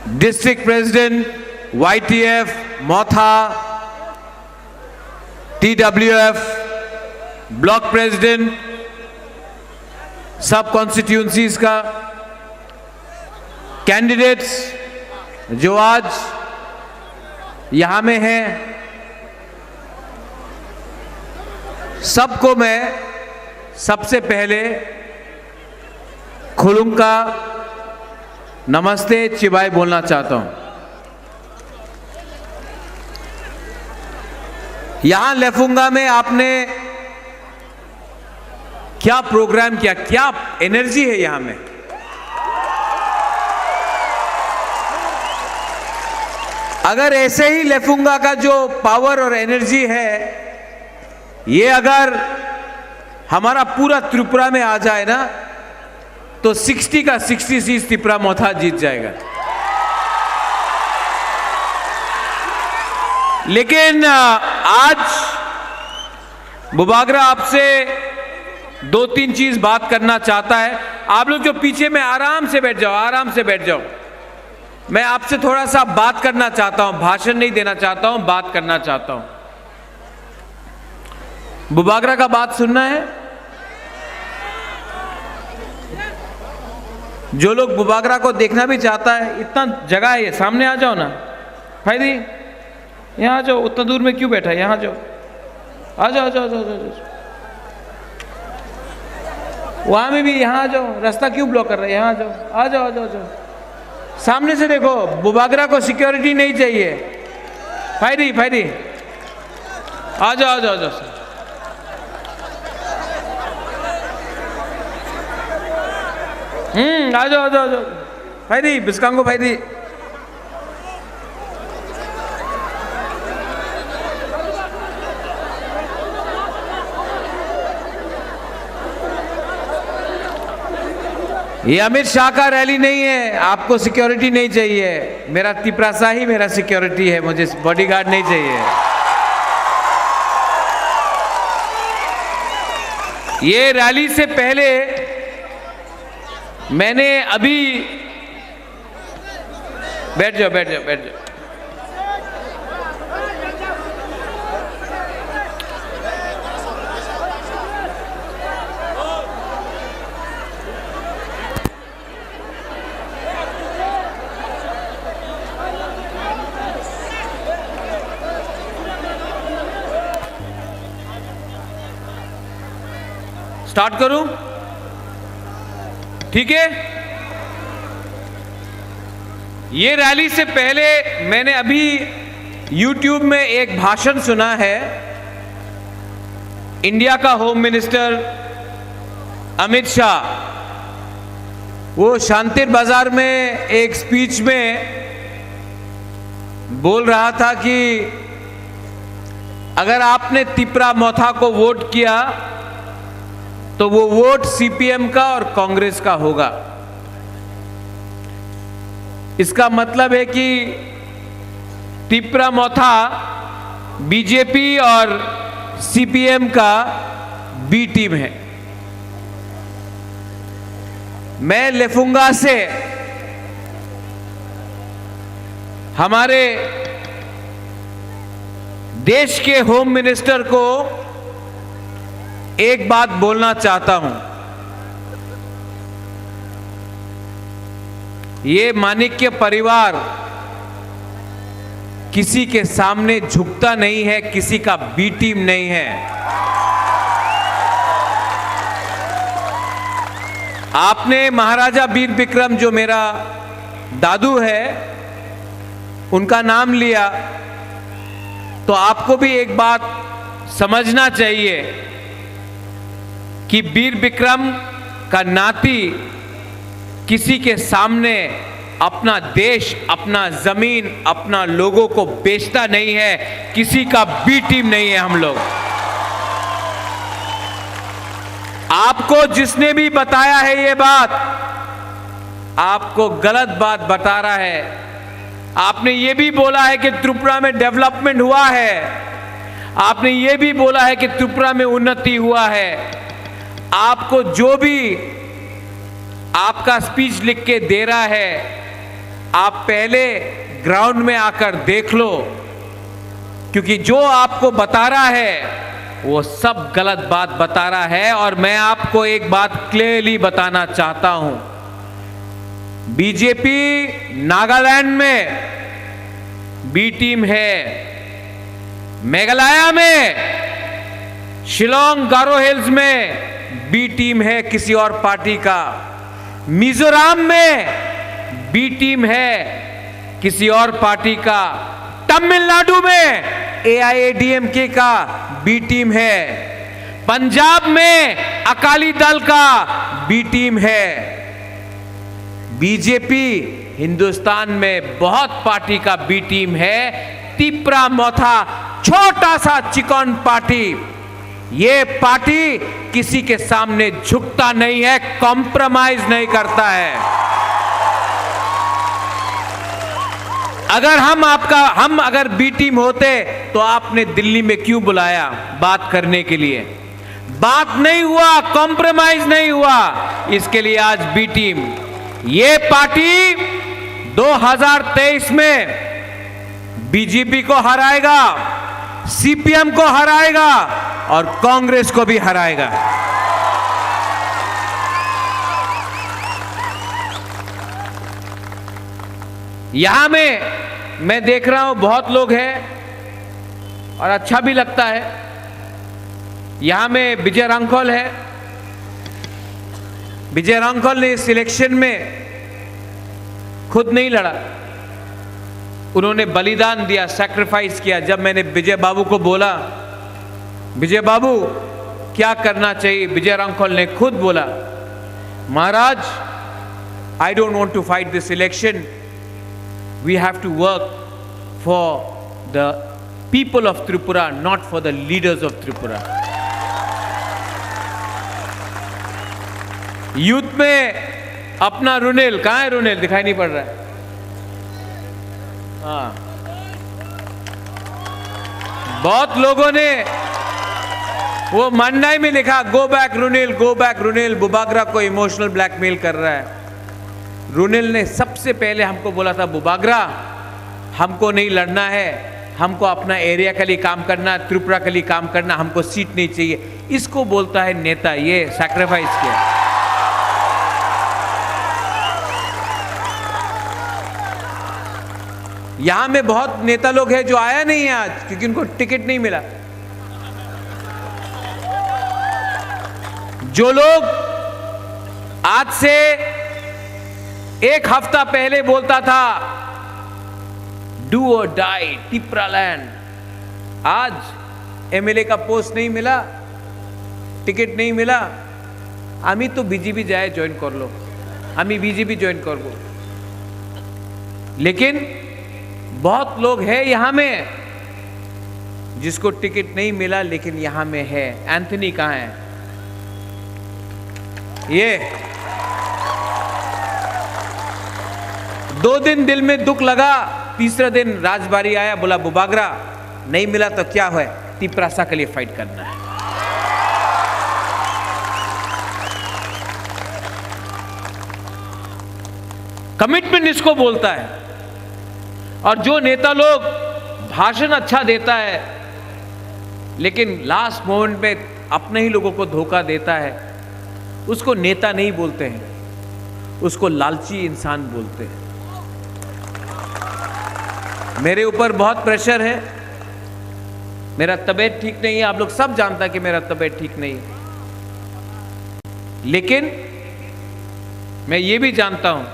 डिस्ट्रिक्ट प्रेसिडेंट वाईटीएफ, मोथा, टीडब्ल्यूएफ, ब्लॉक प्रेसिडेंट, सब कॉन्स्टिट्यूएंसीज का कैंडिडेट्स जो आज यहाँ में हैं, सबको मैं सबसे पहले खुलुंका नमस्ते चिबाई बोलना चाहता हूं। यहां लेफुंगा में आपने क्या प्रोग्राम किया, क्या एनर्जी है यहां में? अगर ऐसे ही लेफुंगा का जो पावर और एनर्जी है, ये अगर हमारा पूरा त्रिपुरा में आ जाए ना, तो सिक्सटी का सिक्सटी सीट तिपरा मोथा जीत जाएगा। लेकिन, अ, आज बुबागरा आपसे दो तीन चीज बात करना चाहता है। आप लोग जो पीछे में, आराम से बैठ जाओ, आराम से बैठ जाओ। मैं आपसे थोड़ा सा बात करना चाहता हूं, भाषण नहीं देना चाहता हूं, बात करना चाहता हूं। बुबागरा का बात सुनना है? जो लोग बुबागरा को देखना भी चाहता है, इतना जगह है, सामने आ जाओ ना। भाई दी, यहाँ आ जाओ, उतना दूर में क्यों बैठा है? यहाँ आ जाओ, आ जाओ, आ जाओ, आ जाओ, आ जाओ। वहां में भी, यहाँ आ जाओ, रास्ता क्यों ब्लॉक कर रहे हैं? यहाँ आ जाओ, आ जाओ, आ जाओ, आ जाओ। सामने से देखो, बुबागरा को सिक्योरिटी नहीं चाहिए। Fiery, fiery. आ जाओ, आ जाओ, आ जाओ। हम्म, आ जाओ, आ जाओ, आ जाओ। फायरी, बिस्कांगो फायरी। ये अमित शाह का रैली नहीं है, आपको सिक्योरिटी नहीं चाहिए। मेरा तिपरासा ही मेरा सिक्योरिटी है, मुझे बॉडीगार्ड नहीं चाहिए। ये रैली से पहले मैंने अभी, बैठ जाओ, बैठ जाओ, बैठ जाओ। स्टार्ट करूं? ठीक है, ये रैली से पहले मैंने अभी YouTube में एक भाषण सुना है इंडिया का होम मिनिस्टर अमित शाह, वो शांतिर बाजार में एक स्पीच में बोल रहा था कि अगर आपने तिपरा मोथा को वोट किया तो वो वोट सीपीएम का और कांग्रेस का होगा। इसका मतलब है कि तिपरा मोथा बीजेपी और सीपीएम का बी टीम है। मैं लेफुंगा से हमारे देश के होम मिनिस्टर को एक बात बोलना चाहता हूं। ये माणिक्य परिवार किसी के सामने झुकता नहीं है, किसी का बी टीम नहीं है। आपने महाराजा वीर विक्रम, जो मेरा दादू है, उनका नाम लिया, तो आपको भी एक बात समझना चाहिए कि वीर विक्रम का नाती किसी के सामने अपना देश, अपना जमीन, अपना लोगों को बेचता नहीं है, किसी का बी टीम नहीं है हम लोग। आपको जिसने भी बताया है ये बात, आपको गलत बात बता रहा है। आपने ये भी बोला है कि त्रिपुरा में डेवलपमेंट हुआ है, आपने ये भी बोला है कि त्रिपुरा में उन्नति हुआ है। आपको जो भी आपका स्पीच लिख के दे रहा है, आप पहले ग्राउंड में आकर देख लो, क्योंकि जो आपको बता रहा है, वो सब गलत बात बता रहा है। और मैं आपको एक बात क्लियरली बताना चाहता हूं, बीजेपी नागालैंड में बी टीम है, मेघालय में, शिलोंग, गारो हिल्स में बी टीम है किसी और पार्टी का, मिजोरम में बी टीम है किसी और पार्टी का, तमिलनाडु में एआईएडीएमके का बी टीम है, पंजाब में अकाली दल का बी टीम है। बीजेपी हिंदुस्तान में बहुत पार्टी का बी टीम है। तिपरा मोथा छोटा सा चिकन पार्टी, ये पार्टी किसी के सामने झुकता नहीं है, कॉम्प्रोमाइज नहीं करता है। अगर हम आपका, हम अगर बी टीम होते तो आपने दिल्ली में क्यों बुलाया बात करने के लिए? बात नहीं हुआ, कॉम्प्रोमाइज नहीं हुआ, इसके लिए आज बी टीम। ये पार्टी दो हज़ार तेईस में बीजेपी को हराएगा, सीपीएम को हराएगा और कांग्रेस को भी हराएगा। यहां में मैं देख रहा हूं, बहुत लोग हैं और अच्छा भी लगता है। यहां में विजय रांखल है। विजय रांखल ने इस इलेक्शन में खुद नहीं लड़ा, उन्होंने बलिदान दिया, सैक्रिफाइस किया। जब मैंने विजय बाबू को बोला, विजय बाबू, क्या करना चाहिए, विजय रांखल ने खुद बोला, महाराज, I don't want to fight this election. We have to work for the people of Tripura, not for the leaders of Tripura. Youth में अपना रुनेल, कहाँ है रुनेल? दिखाई नहीं पड़ रहा है। हाँ, बहुत लोगों ने वो मंडाई में लिखा, "Go back रुनेल, go back रुनेल, बुबागरा को इमोशनल ब्लैकमेल कर रहा है।" रुनेल ने सबसे पहले हमको बोला था, "बुबागरा, हमको नहीं लड़ना है, हमको अपना एरिया के लिए काम करना है, त्रिपुरा के लिए काम करना, हमको सीट नहीं चाहिए।" इसको बोलता है नेता, ये सैक्रिफाइस किया। यहां में बहुत नेता लोग हैं जो आया नहीं है आज, क्योंकि उनको टिकट नहीं मिला। जो लोग आज से एक हफ्ता पहले बोलता था, "Do or die, Tipraland," आज एमएलए का पोस्ट नहीं मिला, टिकट नहीं मिला, আমি তো বিজেপি যায় জয়েন করলো, আমি বিজেপি জয়েন করব। लेकिन बहुत लोग हैं यहां में जिसको टिकट नहीं मिला, लेकिन यहां में है। एंथनी कहां है? ये दो दिन दिल में दुख लगा, तीसरा दिन राजबारी आया, बोला, "बुबागरा, नहीं मिला तो क्या हुआ, तिपरासा के लिए फाइट करना है।" कमिटमेंट इसको बोलता है। और जो नेता लोग भाषण अच्छा देता है, लेकिन लास्ट मोमेंट में अपने ही लोगों को धोखा देता है, उसको नेता नहीं बोलते हैं, उसको लालची इंसान बोलते हैं। मेरे ऊपर बहुत प्रेशर है, मेरा तबीयत ठीक नहीं है। आप लोग सब जानता है कि मेरा तबीयत ठीक नहीं है, लेकिन मैं ये भी जानता हूं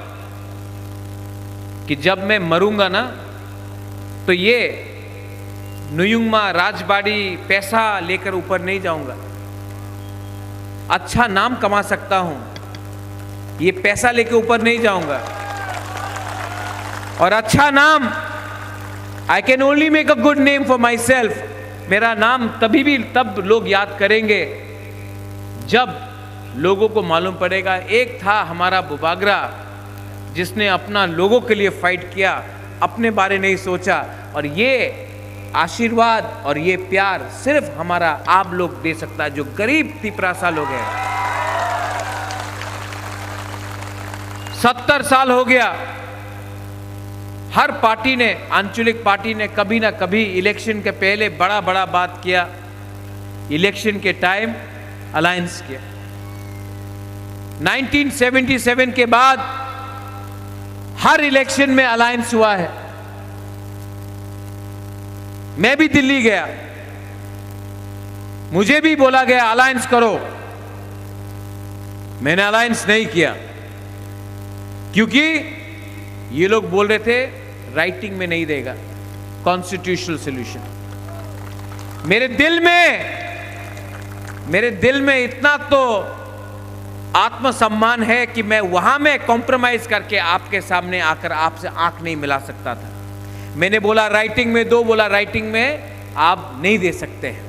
कि जब मैं मरूंगा ना, तो ये नुयुंगमा राजबाड़ी पैसा लेकर ऊपर नहीं जाऊंगा। अच्छा नाम कमा सकता हूं, ये पैसा लेके ऊपर नहीं जाऊंगा। और अच्छा नाम, I can only make a good name for myself। मेरा नाम तभी भी तब लोग याद करेंगे जब लोगों को मालूम पड़ेगा, एक था हमारा बुबागरा जिसने अपना लोगों के लिए फाइट किया, अपने बारे नहीं सोचा। और ये आशीर्वाद और ये प्यार सिर्फ हमारा आप लोग दे सकता है, जो गरीब तिपरासा लोग हैं। सत्तर साल हो गया, हर पार्टी ने, आंचलिक पार्टी ने कभी ना कभी इलेक्शन के पहले बड़ा बड़ा बात किया, इलेक्शन के टाइम अलायंस किया। नाइनटीन सेवेंटी सेवन के बाद हर इलेक्शन में अलायंस हुआ है। मैं भी दिल्ली गया, मुझे भी बोला गया अलायंस करो, मैंने अलायंस नहीं किया, क्योंकि ये लोग बोल रहे थे राइटिंग में नहीं देगा कॉन्स्टिट्यूशनल सॉल्यूशन। मेरे दिल में, मेरे दिल में इतना तो आत्मसम्मान है कि मैं वहां में कॉम्प्रोमाइज करके आपके सामने आकर आपसे आंख नहीं मिला सकता था। मैंने बोला राइटिंग में दो, बोला राइटिंग में आप नहीं दे सकते हैं।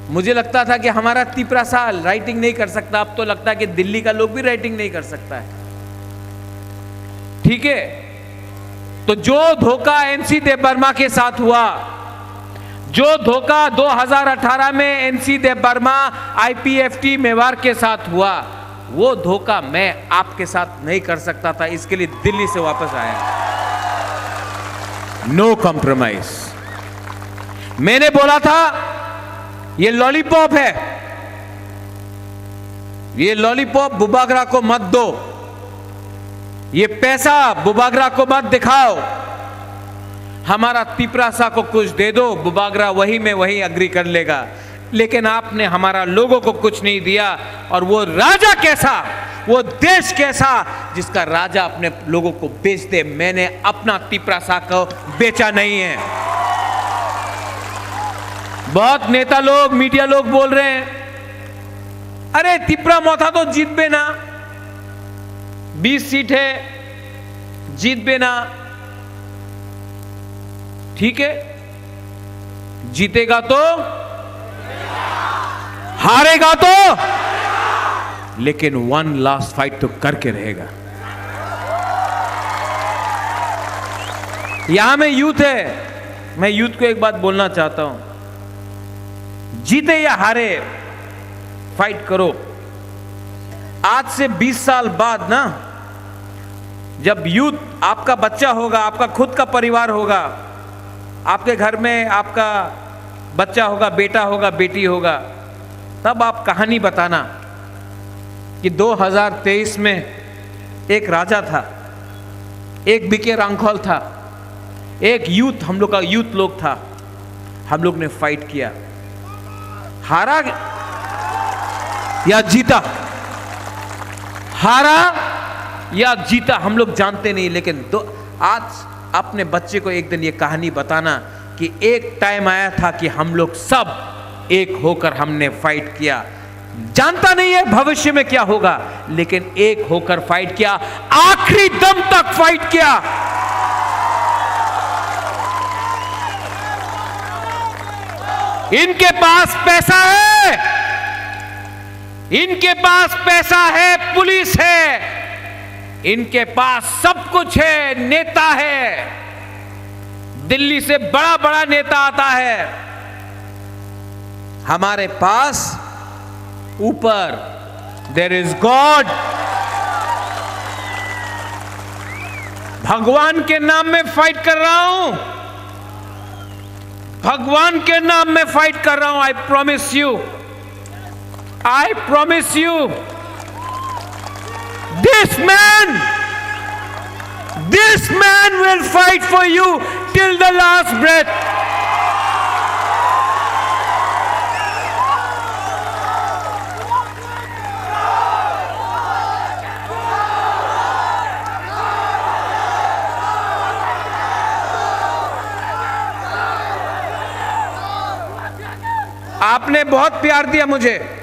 मुझे लगता था कि हमारा तिपरासा राइटिंग नहीं कर सकता, अब तो लगता है कि दिल्ली का लोग भी राइटिंग नहीं कर सकता है। ठीक है, तो जो धोखा एनसी देव वर्मा के साथ हुआ, जो धोखा दो हज़ार अठारह में एनसी देव वर्मा आईपीएफटी मेवार के साथ हुआ, वो धोखा मैं आपके साथ नहीं कर सकता था, इसके लिए दिल्ली से वापस आया। No compromise. मैंने बोला था ये लॉलीपॉप है, ये लॉलीपॉप बुबागरा को मत दो, ये पैसा बुबागरा को मत दिखाओ, हमारा तिपरासा को कुछ दे दो, बुबागरा वही में वही एग्री कर लेगा। लेकिन आपने हमारा लोगों को कुछ नहीं दिया। और वो राजा कैसा, वो देश कैसा, जिसका राजा अपने लोगों को बेच दे? मैंने अपना तिपरासा को बेचा नहीं है। बहुत नेता लोग, मीडिया लोग बोल रहे हैं, अरे तिपरा मोथा तो जीतबे ना, बीस सीट है, जीतबे ना। ठीक है, जीतेगा तो, हारेगा तो, लेकिन वन लास्ट फाइट तो करके रहेगा। यहां में यूथ है, मैं यूथ को एक बात बोलना चाहता हूं, जीते या हारे, फाइट करो। आज से बीस साल बाद ना, जब यूथ, आपका बच्चा होगा, आपका खुद का परिवार होगा, आपके घर में आपका बच्चा होगा, बेटा होगा, बेटी होगा, तब आप कहानी बताना कि दो हज़ार तेईस में एक राजा था, एक बीके रांखल था, एक यूथ, हम लोग का यूथ लोग था, हम लोग ने फाइट किया, हारा या जीता, हारा या जीता हम लोग जानते नहीं, लेकिन दो, आज अपने बच्चे को एक दिन ये कहानी बताना कि एक टाइम आया था कि हम लोग सब एक होकर हमने फाइट किया। जानता नहीं है भविष्य में क्या होगा, लेकिन एक होकर फाइट किया, आखिरी दम तक फाइट किया। इनके पास पैसा है, इनके पास पैसा है, पुलिस है, इनके पास सब कुछ है, नेता है, दिल्ली से बड़ा बड़ा नेता आता है। हमारे पास ऊपर there is God। भगवान के नाम में फाइट कर रहा हूं, भगवान के नाम में फाइट कर रहा हूं। I promise you, I promise you, this man, This man will fight for you till the last breath. आपने बहुत प्यार दिया मुझे।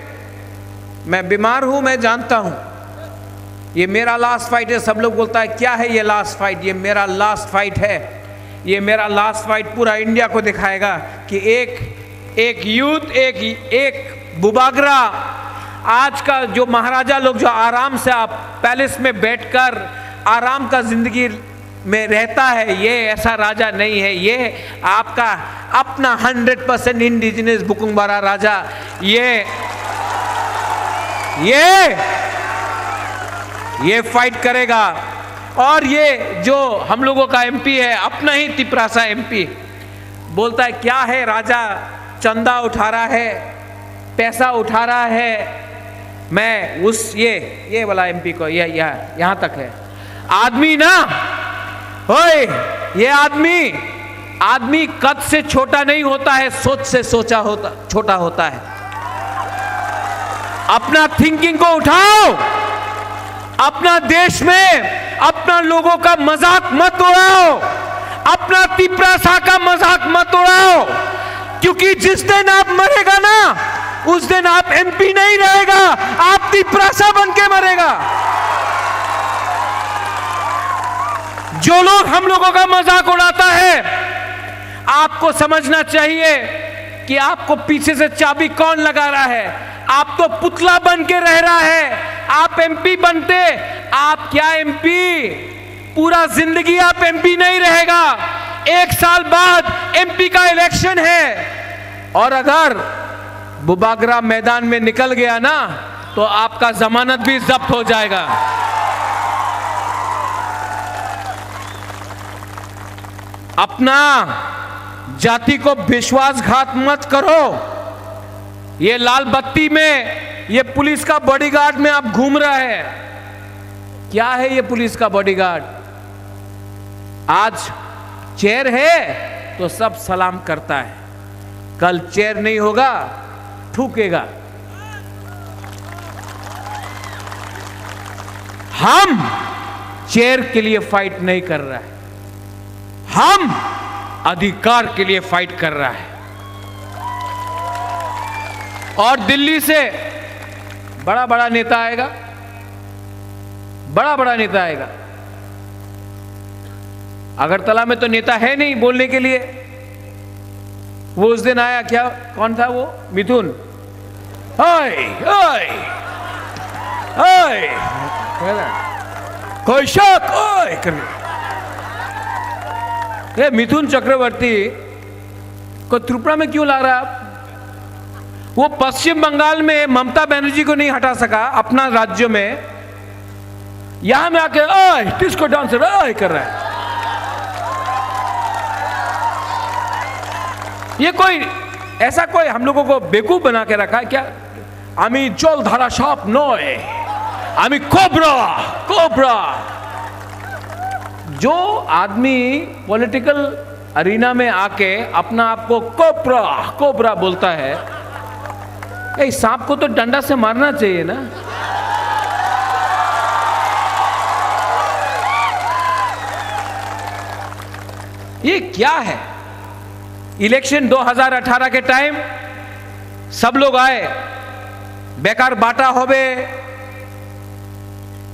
मैं बीमार हूं, मैं जानता हूं। ये मेरा लास्ट फाइट है। सब लोग बोलता है, "क्या है ये लास्ट फाइट?" ये मेरा लास्ट फाइट है। ये मेरा लास्ट फाइट पूरा इंडिया को दिखाएगा कि एक, एक यूथ, एक, एक बुबागरा, आज का जो महाराजा लोग जो आराम से आप पैलेस में बैठकर आराम का जिंदगी में रहता है, ये ऐसा राजा नहीं है। ये आपका अपना हंड्रेड परसेंट इंडिजिनस बुकुंगबारा राजा, ये, ये, ये फाइट करेगा। और ये जो हम लोगों का एमपी है, अपना ही तिपरासा एमपी, बोलता है, "क्या है, राजा चंदा उठा रहा है, पैसा उठा रहा है।" मैं उस, ये, ये वाला एमपी को, ये, यह, यहां तक है। आदमी ना, ओए, ये आदमी, आदमी कद से छोटा नहीं होता है, सोच से सोचा होता, छोटा होता है। अपना थिंकिंग को उठाओ। अपना देश में अपना लोगों का मजाक मत उड़ाओ, अपना तिपरासा का मजाक मत उड़ाओ, क्योंकि जिस दिन आप मरेगा ना, उस दिन आप एमपी नहीं रहेगा, आप तिपरासा बन के मरेगा। जो लोग हम लोगों का मजाक उड़ाता है, आपको समझना चाहिए कि आपको पीछे से चाबी कौन लगा रहा है। आप तो पुतला बन के रह रहा है। आप एमपी बनते, आप क्या एमपी, पूरा जिंदगी आप एमपी नहीं रहेगा। एक साल बाद एमपी का इलेक्शन है, और अगर बुबागरा मैदान में निकल गया ना, तो आपका जमानत भी जब्त हो जाएगा। अपना जाति को विश्वासघात मत करो। ये लाल बत्ती में, ये पुलिस का बॉडीगार्ड में आप घूम रहे हैं। क्या है ये पुलिस का बॉडीगार्ड? आज चेयर है तो सब सलाम करता है, कल चेयर नहीं होगा, थूकेगा। हम चेयर के लिए फाइट नहीं कर रहा है, हम अधिकार के लिए फाइट कर रहा है। और दिल्ली से बड़ा बड़ा नेता आएगा, बड़ा बड़ा नेता आएगा। अगरतला में तो नेता है नहीं बोलने के लिए। वो उस दिन आया, क्या, कौन था वो? मिथुन। ओए, ओए, ओए, कैसा? ओए करके। ये मिथुन चक्रवर्ती को त्रिपुरा में क्यों ला रहा है आप? वो पश्चिम बंगाल में ममता बनर्जी को नहीं हटा सका अपना राज्य में, यहां में आके, "ओए, डिस्को डांसर, ओए," कर रहा है। ये कोई, ऐसा कोई हम लोगों को बेवकूफ बना के रखा है क्या? আমি জলধারা সাপ নয়, আমি কোবরা, কোবরা। जो आदमी पॉलिटिकल अरीना में आके अपना आप को कोबरा, कोबरा बोलता है, ए, सांप को तो डंडा से मारना चाहिए ना। ये क्या है? इलेक्शन दो हज़ार अठारह के टाइम सब लोग आए, বেকার ভাতা হবে,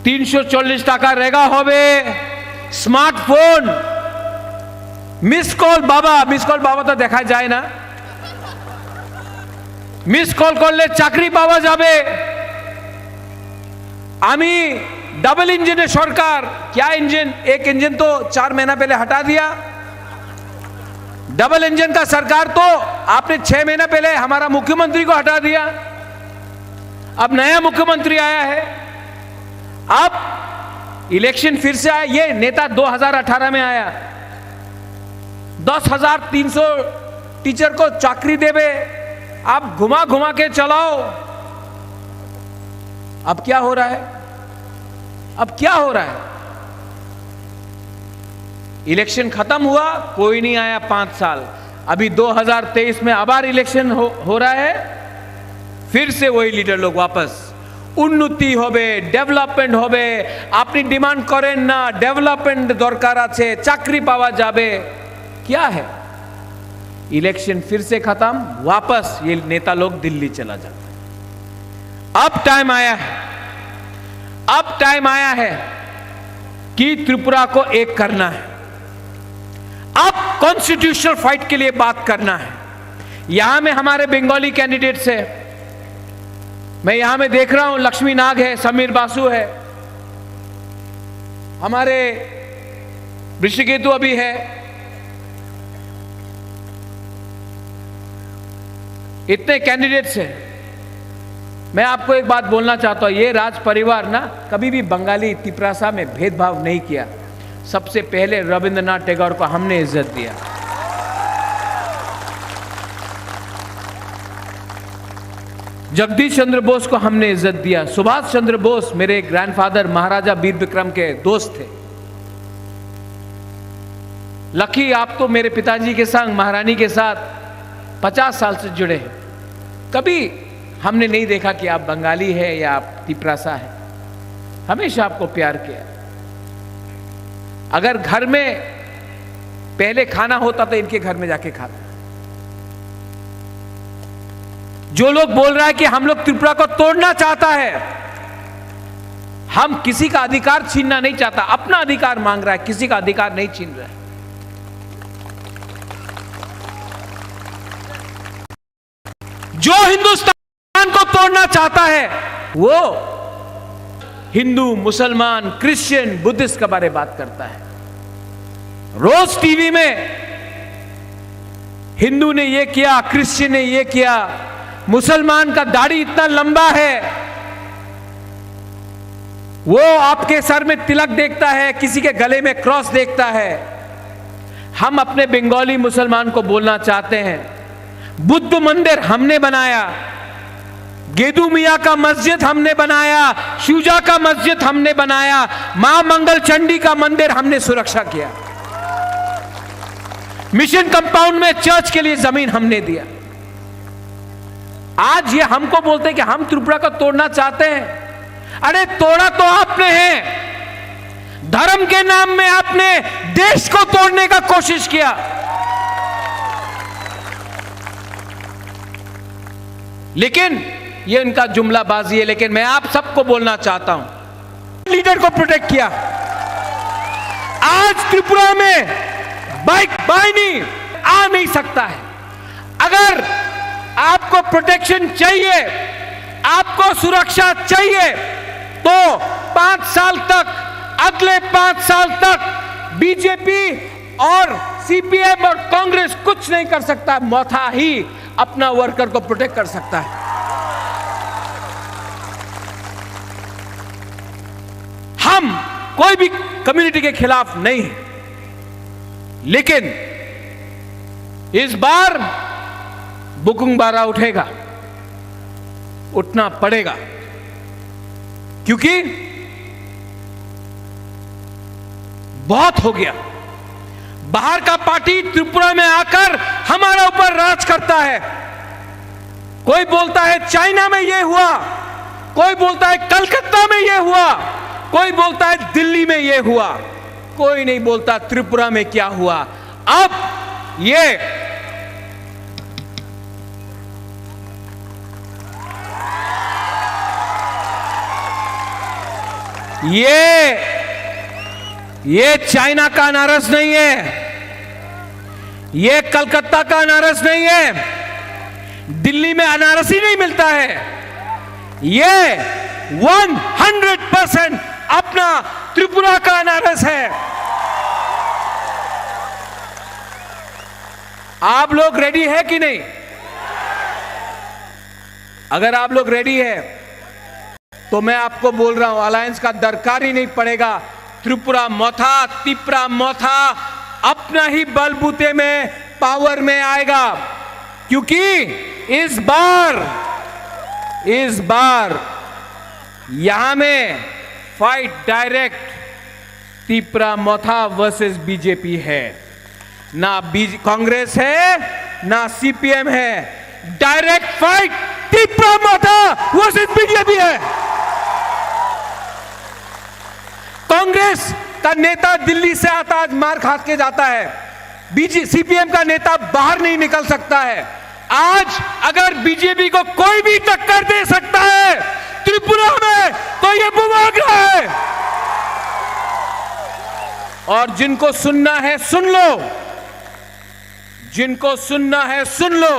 তিনশো চল্লিশ টাকা রেগা হবে, স্মার্টফোন, মিস কল বাবা, মিস কল বাবা তো দেখা যায় না, মিস কল করলে চাকরি পাওয়া যাবে। আমি ডাবল ইঞ্জিনের সরকার, क्या इंजन, एक इंजन तो चार महीना पहले हटा दिया। डबल इंजन का सरकार तो आपने छह महीना पहले हमारा मुख्यमंत्री को हटा दिया। अब नया मुख्यमंत्री आया है, अब इलेक्शन फिर से आया। ये नेता दो हज़ार अठारह में आया, दस हज़ार तीन सौ टीचर को चाकरी देवे, आप घुमा घुमा के चलाओ। अब क्या हो रहा है? अब क्या हो रहा है? इलेक्शन खत्म हुआ, कोई नहीं आया पाँच साल। अभी दो हज़ार तेईस में আবার ইলেকশন हो, हो रहा है, फिर से वही लीडर लोग वापस। উন্নতি হবে, ডেভেলপমেন্ট হবে। আপনি ডিমান্ড করেন না, ডেভেলপমেন্ট দরকার আছে, চাকরি পাওয়া যাবে। क्या है? इलेक्शन फिर से खत्म, वापस ये नेता लोग दिल्ली चला जाता है। अब टाइम आया है, अब टाइम आया है कि त्रिपुरा को एक करना है। अब कॉन्स्टिट्यूशनल फाइट के लिए बात करना है। यहां में हमारे बंगाली कैंडिडेट्स है, मैं यहां में देख रहा हूं, लक्ष्मी नाग है, समीर बासु है, हमारे ऋषिकेतु अभी है, इतने कैंडिडेट्स हैं। मैं आपको एक बात बोलना चाहता हूं, ये राज परिवार ना कभी भी बंगाली तिपरासा में भेदभाव नहीं किया। सबसे पहले रविंद्रनाथ टैगोर को हमने इज्जत दिया, जगदीश चंद्र बोस को हमने इज्जत दिया, सुभाष चंद्र बोस मेरे ग्रैंडफादर महाराजा वीर विक्रम के दोस्त थे। लकी, आप तो मेरे पिताजी के संग, महारानी के साथ पचास साल से जुड़े हैं। कभी हमने नहीं देखा कि आप बंगाली है या आप तिपरासा है। हमेशा आपको प्यार किया। अगर घर में पहले खाना होता तो इनके घर में जाके खाता। जो लोग बोल रहा है कि हम लोग त्रिपुरा को तोड़ना चाहता है, हम किसी का अधिकार छीनना नहीं चाहता, अपना अधिकार मांग रहा है, किसी का अधिकार नहीं छीन रहा है। जो हिंदुस्तान को तोड़ना चाहता है, वो हिंदू, मुसलमान, क्रिश्चियन, बुद्धिस्ट के बारे में बात करता है। रोज टीवी में हिंदू ने ये किया, क्रिश्चियन ने ये किया, मुसलमान का दाढ़ी इतना लंबा है, वो आपके सर में तिलक देखता है, किसी के गले में क्रॉस देखता है। हम अपने बंगाली मुसलमान को बोलना चाहते हैं, बुद्ध मंदिर हमने बनाया, गेदू मियाँ का मस्जिद हमने बनाया, शुजा का मस्जिद हमने बनाया, माँ मंगल चंडी का मंदिर हमने सुरक्षा किया, मिशन कंपाउंड में चर्च के लिए जमीन हमने दिया। आज ये हमको बोलते हैं कि हम त्रिपुरा को तोड़ना चाहते हैं। अरे, तोड़ा तो आपने है, धर्म के नाम में आपने देश को तोड़ने का कोशिश किया। लेकिन ये इनका जुमलाबाजी है, लेकिन मैं आप सबको बोलना चाहता हूं, लीडर को प्रोटेक्ट किया। आज त्रिपुरा में बाइक बाइनी आ नहीं सकता है। अगर आपको प्रोटेक्शन चाहिए, आपको सुरक्षा चाहिए, तो पांच साल तक, अगले पांच साल तक बीजेपी और सीपीएम और कांग्रेस कुछ नहीं कर सकता। मथा ही अपना वर्कर को प्रोटेक्ट कर सकता है। हम कोई भी कम्युनिटी के खिलाफ नहीं हैं, लेकिन इस बार बुकुंग बारा उठेगा, उठना पड़ेगा, क्योंकि बहुत हो गया। बाहर का पार्टी त्रिपुरा में आकर हमारा ऊपर राज करता है। कोई बोलता है चाइना में ये हुआ, कोई बोलता है कलकत्ता में ये हुआ, कोई बोलता है दिल्ली में ये हुआ, कोई नहीं बोलता त्रिपुरा में क्या हुआ। अब ये, ये, ये चाइना का अनारस नहीं है, ये कलकत्ता का अनारस नहीं है, दिल्ली में अनारस ही नहीं मिलता है। ये हंड्रेड परसेंट अपना त्रिपुरा का अनारस है। आप लोग रेडी है कि नहीं? अगर आप लोग रेडी है, तो मैं आपको बोल रहा हूं, अलायंस का दरकार ही नहीं पड़ेगा। त्रिपुरा मोथा, तिप्रा मोथा अपना ही बलबूते में पावर में आएगा, क्योंकि इस बार, इस बार यहां में fight direct Tipra Motha versus B J P hai, na B J, Congress hai, na C P M hai. Direct fight Tipra Motha versus B J P hai. Congress का नेता दिल्ली से आता, आज मार खा के जाता है। बीजे, सीपीएम का नेता बाहर नहीं निकल सकता है। आज अगर बीजेपी को कोई भी टक्कर दे सकता है त्रिपुरा में, तो ये बुमांगरा है। और जिनको सुनना है, सुन लो। जिनको सुनना है, सुन लो।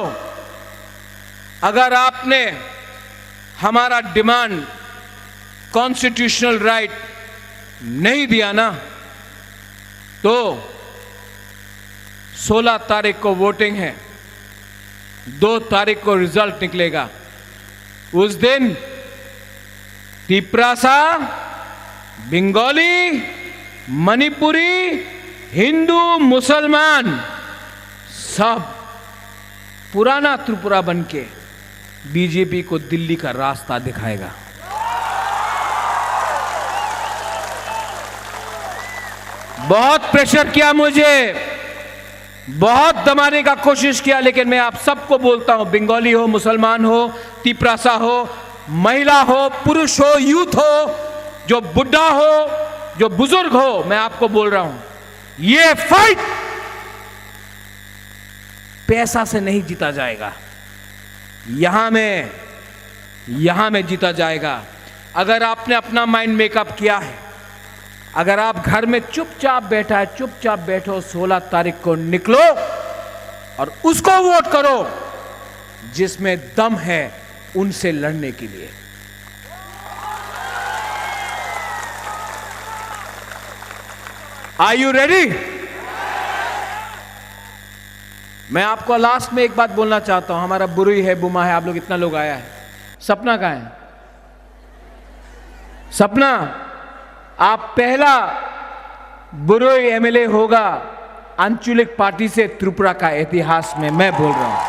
अगर आपने हमारा डिमांड, कॉन्स्टिट्यूशनल राइट नहीं दिया ना, तो सोलह तारीख को वोटिंग है, दो तारीख को रिजल्ट निकलेगा। उस दिन तिप्रासा, बंगाली, मणिपुरी, हिंदू, मुसलमान, सब पुराना त्रिपुरा बन के बीजेपी को दिल्ली का रास्ता दिखाएगा। बहुत प्रेशर किया मुझे, बहुत दबाने का कोशिश किया, लेकिन मैं आप सबको बोलता हूं, बंगाली हो, मुसलमान हो, तिप्रासा हो, महिला हो, पुरुष हो, यूथ हो, जो बुढ़ा हो, जो बुजुर्ग हो, मैं आपको बोल रहा हूं, ये फाइट पैसा से नहीं जीता जाएगा। यहां में, यहां में जीता जाएगा। अगर आपने अपना माइंड मेकअप किया है, अगर आप घर में चुपचाप बैठा है, चुपचाप बैठो, सोलह तारीख को निकलो और उसको वोट करो जिसमें दम है उनसे लड़ने के लिए। Are you ready? मैं आपको लास्ट में एक बात बोलना चाहता हूं, हमारा बुरुई है, बुमा है, आप लोग इतना लोग आया है, सपना कहां है? सपना, आप पहला बुरुई एमएलए होगा आंचलिक पार्टी से त्रिपुरा का इतिहास में, मैं बोल रहा हूं।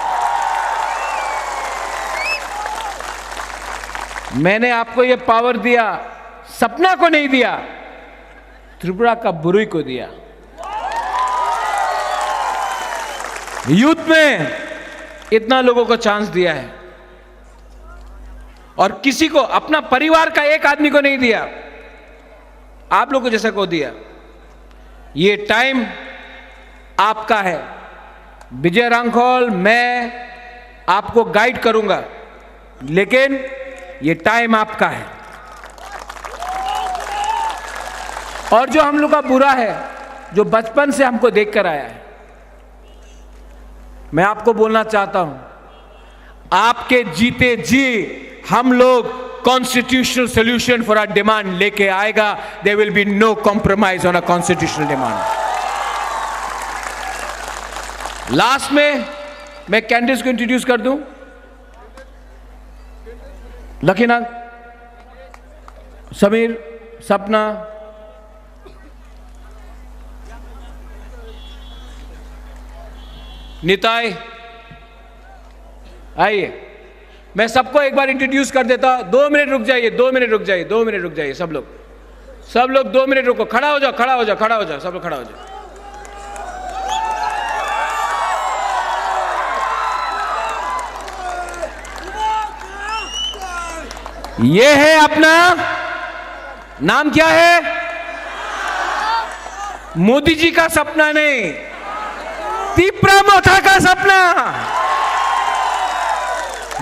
मैंने आपको ये पावर दिया, सपना को नहीं दिया, त्रिपुरा का बुरुई को दिया। यूथ में इतना लोगों को चांस दिया है और किसी को, अपना परिवार का एक आदमी को नहीं दिया, आप लोग को जैसा को दिया। ये टाइम आपका है। विजय रांखल, मैं आपको गाइड करूंगा, लेकिन ये टाइम आपका है। और जो हम लोग का बुरा है, जो बचपन से हमको देख कर आया है, मैं आपको बोलना चाहता हूं, आपके जीते जी हम लोग constitutional solution for our demand लेके आएगा। There will be no compromise on a constitutional demand. Last में मैं कैंडिडेट्स को इंट्रोड्यूस कर दूं। लखीनाथ, समीर, सपना, निताई, आइए। मैं सबको एक बार इंट्रोड्यूस कर देता हूं। दो मिनट रुक जाइए, दो मिनट रुक जाइए, दो मिनट रुक जाइए सब लोग। सब लोग दो मिनट रुको, खड़ा हो जाओ, खड़ा हो जाओ, खड़ा हो जाओ, सब लोग खड़ा हो जाओ। ये है अपना, नाम क्या है? मोदी जी का सपना नहीं, तिप्रा मोथा का सपना।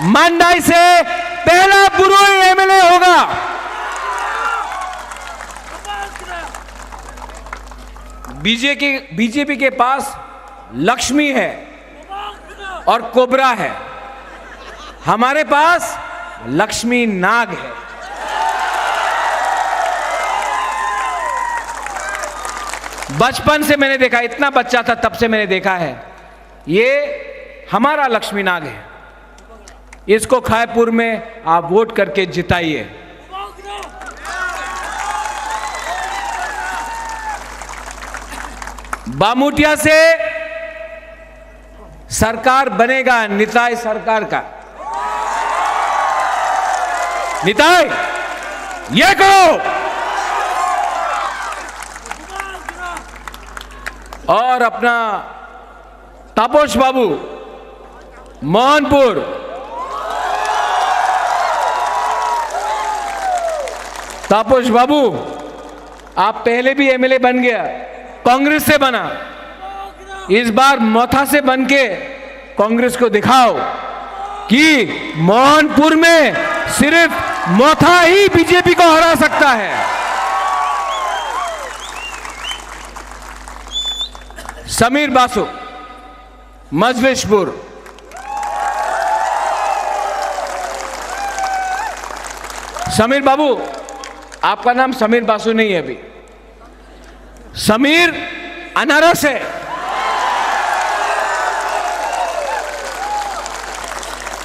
मांडाई से पहला बुरोई एमएलए होगा। बीजे के, बीजेपी के पास लक्ष्मी है और कोबरा है, हमारे पास लक्ष्मी नाग है। बचपन से मैंने देखा, इतना बच्चा था तब से मैंने देखा है, ये हमारा लक्ष्मी नाग है। इसको खायपुर में आप वोट करके जिताइए। बामुटिया से सरकार बनेगा निताई सरकार का। निताई, ये करो। और अपना तापस बाबू, मोहनपुर। तापस बाबू, आप पहले भी एमएलए बन गया, कांग्रेस से बना, इस बार मोथा से बन के कांग्रेस को दिखाओ कि मोहनपुर में सिर्फ मोथा ही बीजेपी को हरा सकता है। समीर बासु, मजलिसपुर। समीर बाबू, आपका नाम समीर बासु नहीं है अभी, समीर अनारस है।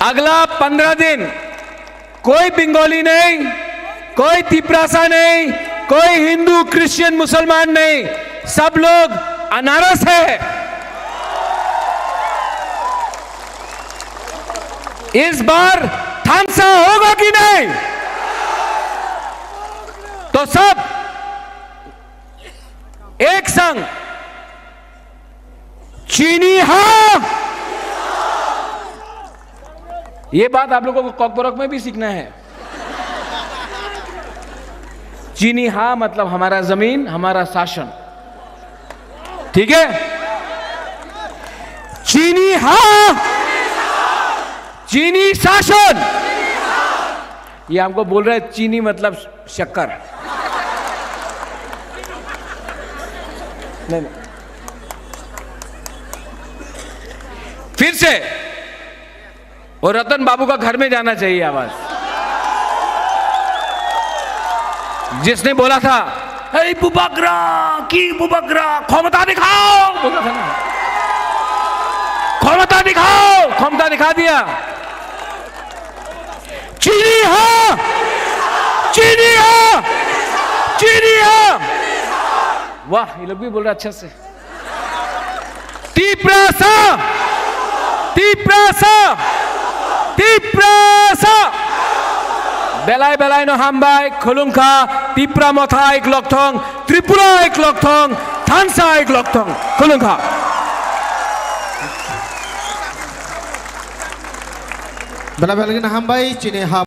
अगला पन्द्रह दिन कोई बंगाली नहीं, कोई तिपरासा नहीं, कोई हिंदू, क्रिश्चियन, मुसलमान नहीं, सब लोग अनारस है। इस बार थानसा होगा कि नहीं? तो सब एक संग, चीनी हाँ। ये बात आप लोगों को कॉकबरक में भी सीखना है। चीनी हाँ मतलब हमारा जमीन, हमारा शासन। ठीक है? चीनी हाँ, चीनी शासन। ये हमको बोल रहे हैं, चीनी मतलब शक्कर। नहीं, नहीं। फिर से वो रतन बाबू का घर में जाना चाहिए आवाज, जिसने बोला था, "हे बुबाग्रा, की बुबाग्रा, क्षमता दिखाओ," बोला था ना, "क्षमता दिखाओ।" क्षमता दिखा दिया। चीनी हाँ, चीनी हाँ, चीनी हाँ। वाह, ये लोग भी बोल रहे अच्छा से। तिप्रासा, तिप्रासा, Tiprasa. Belai belai no hambai, khulungkha, Tipra Motha ek lokthong, Tripura ek lokthong, Thansa ek lokthong, khulungkha. Belai belai no hambai, chini ha.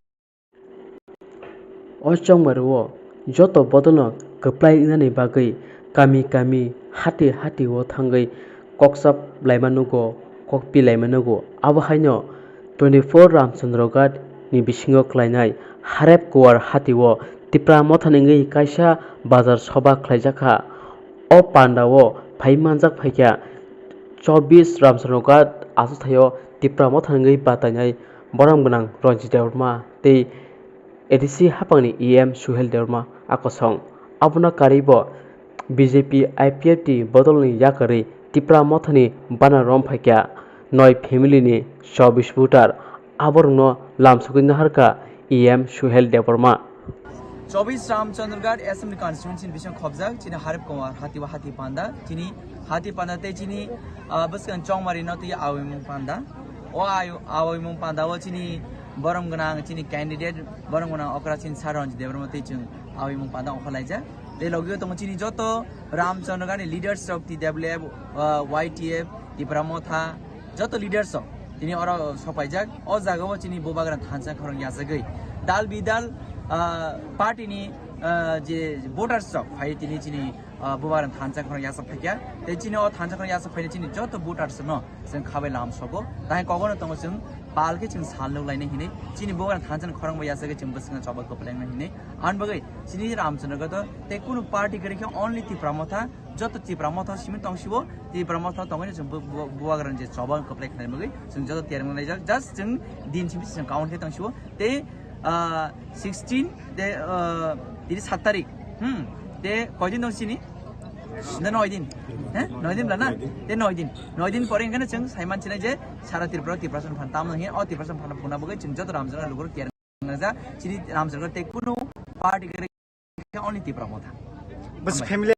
O chongmari o joto bodolno kwplai wngnani bagwi kami kami, hati hati o thangwi koksa laima nugo, kokpi laima nugo. Abo haino twenty four Ramchandra Ghat ni bisingo khlainai Harep Kuwar hati o Tipra Mothani wngwi kaisa bazar soba khlaijakha. O panda o phai manjak phaikha chobbish Ramchandra Ghat achukthai o Tipra Mothani wngwi batainai borom gwnang Ranjit Debbarma tei A D C hapangni E M Suhel Debbarma a kosong. Abono karwibo B J P I P F T ni bodolni yakarwi Tipra Mothani bana rom phaikha noi family ni chobbish voter. Aborokno lamsogwi naharkha E M Suhel Debbarma. Chobbish Ramchandragarh Assembly Constituency ni bising khobjak chini Harep Kumar hati o hati panda, chini hati panda tei chini, ah, bwskang chongmari no tei awimung panda. O ayu-, awimung panda o chini borom gwnang, chini candidate borom gwnang okra chini Sir Ranjit Debbarma tei chwng awimung panda ongkhorlaijak. Tei logi o tongo chini joto Ramchandragarh ni leaders rok T W F, ah, Y T F, Tipra Motha, joto leaders rok tini oro sokpaijak. O jaga o chini bubagra thansa khorang yachagwi dal bidal, ah, party ni, ah, je voters rok phai tini chini, ah, bubagra thansa khorang yachak phaikha. Tei chini o thansa khorang yachak phaini chini joto voters no chwng khabai lam sogo. Tai kogono tongo chwng pal khe chwng sal nuk lainai hinwi chini bubagra thansa khorang bai yachagwi chwng bwskango choba kwplengna hinwi. Ani bagwi chini Ramchandragarh o tei kunu party kwrwi khe only Tipra Motha. Joto Tipra Motha simi tong sibo, Tipra Motha tongwi chwng bu-, bu-, bubagrani je choba kwplai khlaina bagwi chwng joto tiyar wng laijak. Just chwng din simi chwng count khe tong sibo. Tei, ah, sixteen, tei, ah, tini sat tarik. Hmm. Tei koidin tong sini? Na noi din. He? Noi din bla na? Tei noi din. Noi din pore hingkheno chwng saiman sinai je sara Tripura, Tiprasa phan tam nang o Tiprasa phan phuna bagwi chwng joto Ramchandra lugur tiyar wng laijak. Chini Ramchandra tei kunu party kwrwi khe only Tipra Motha. Bas. Hambai. Family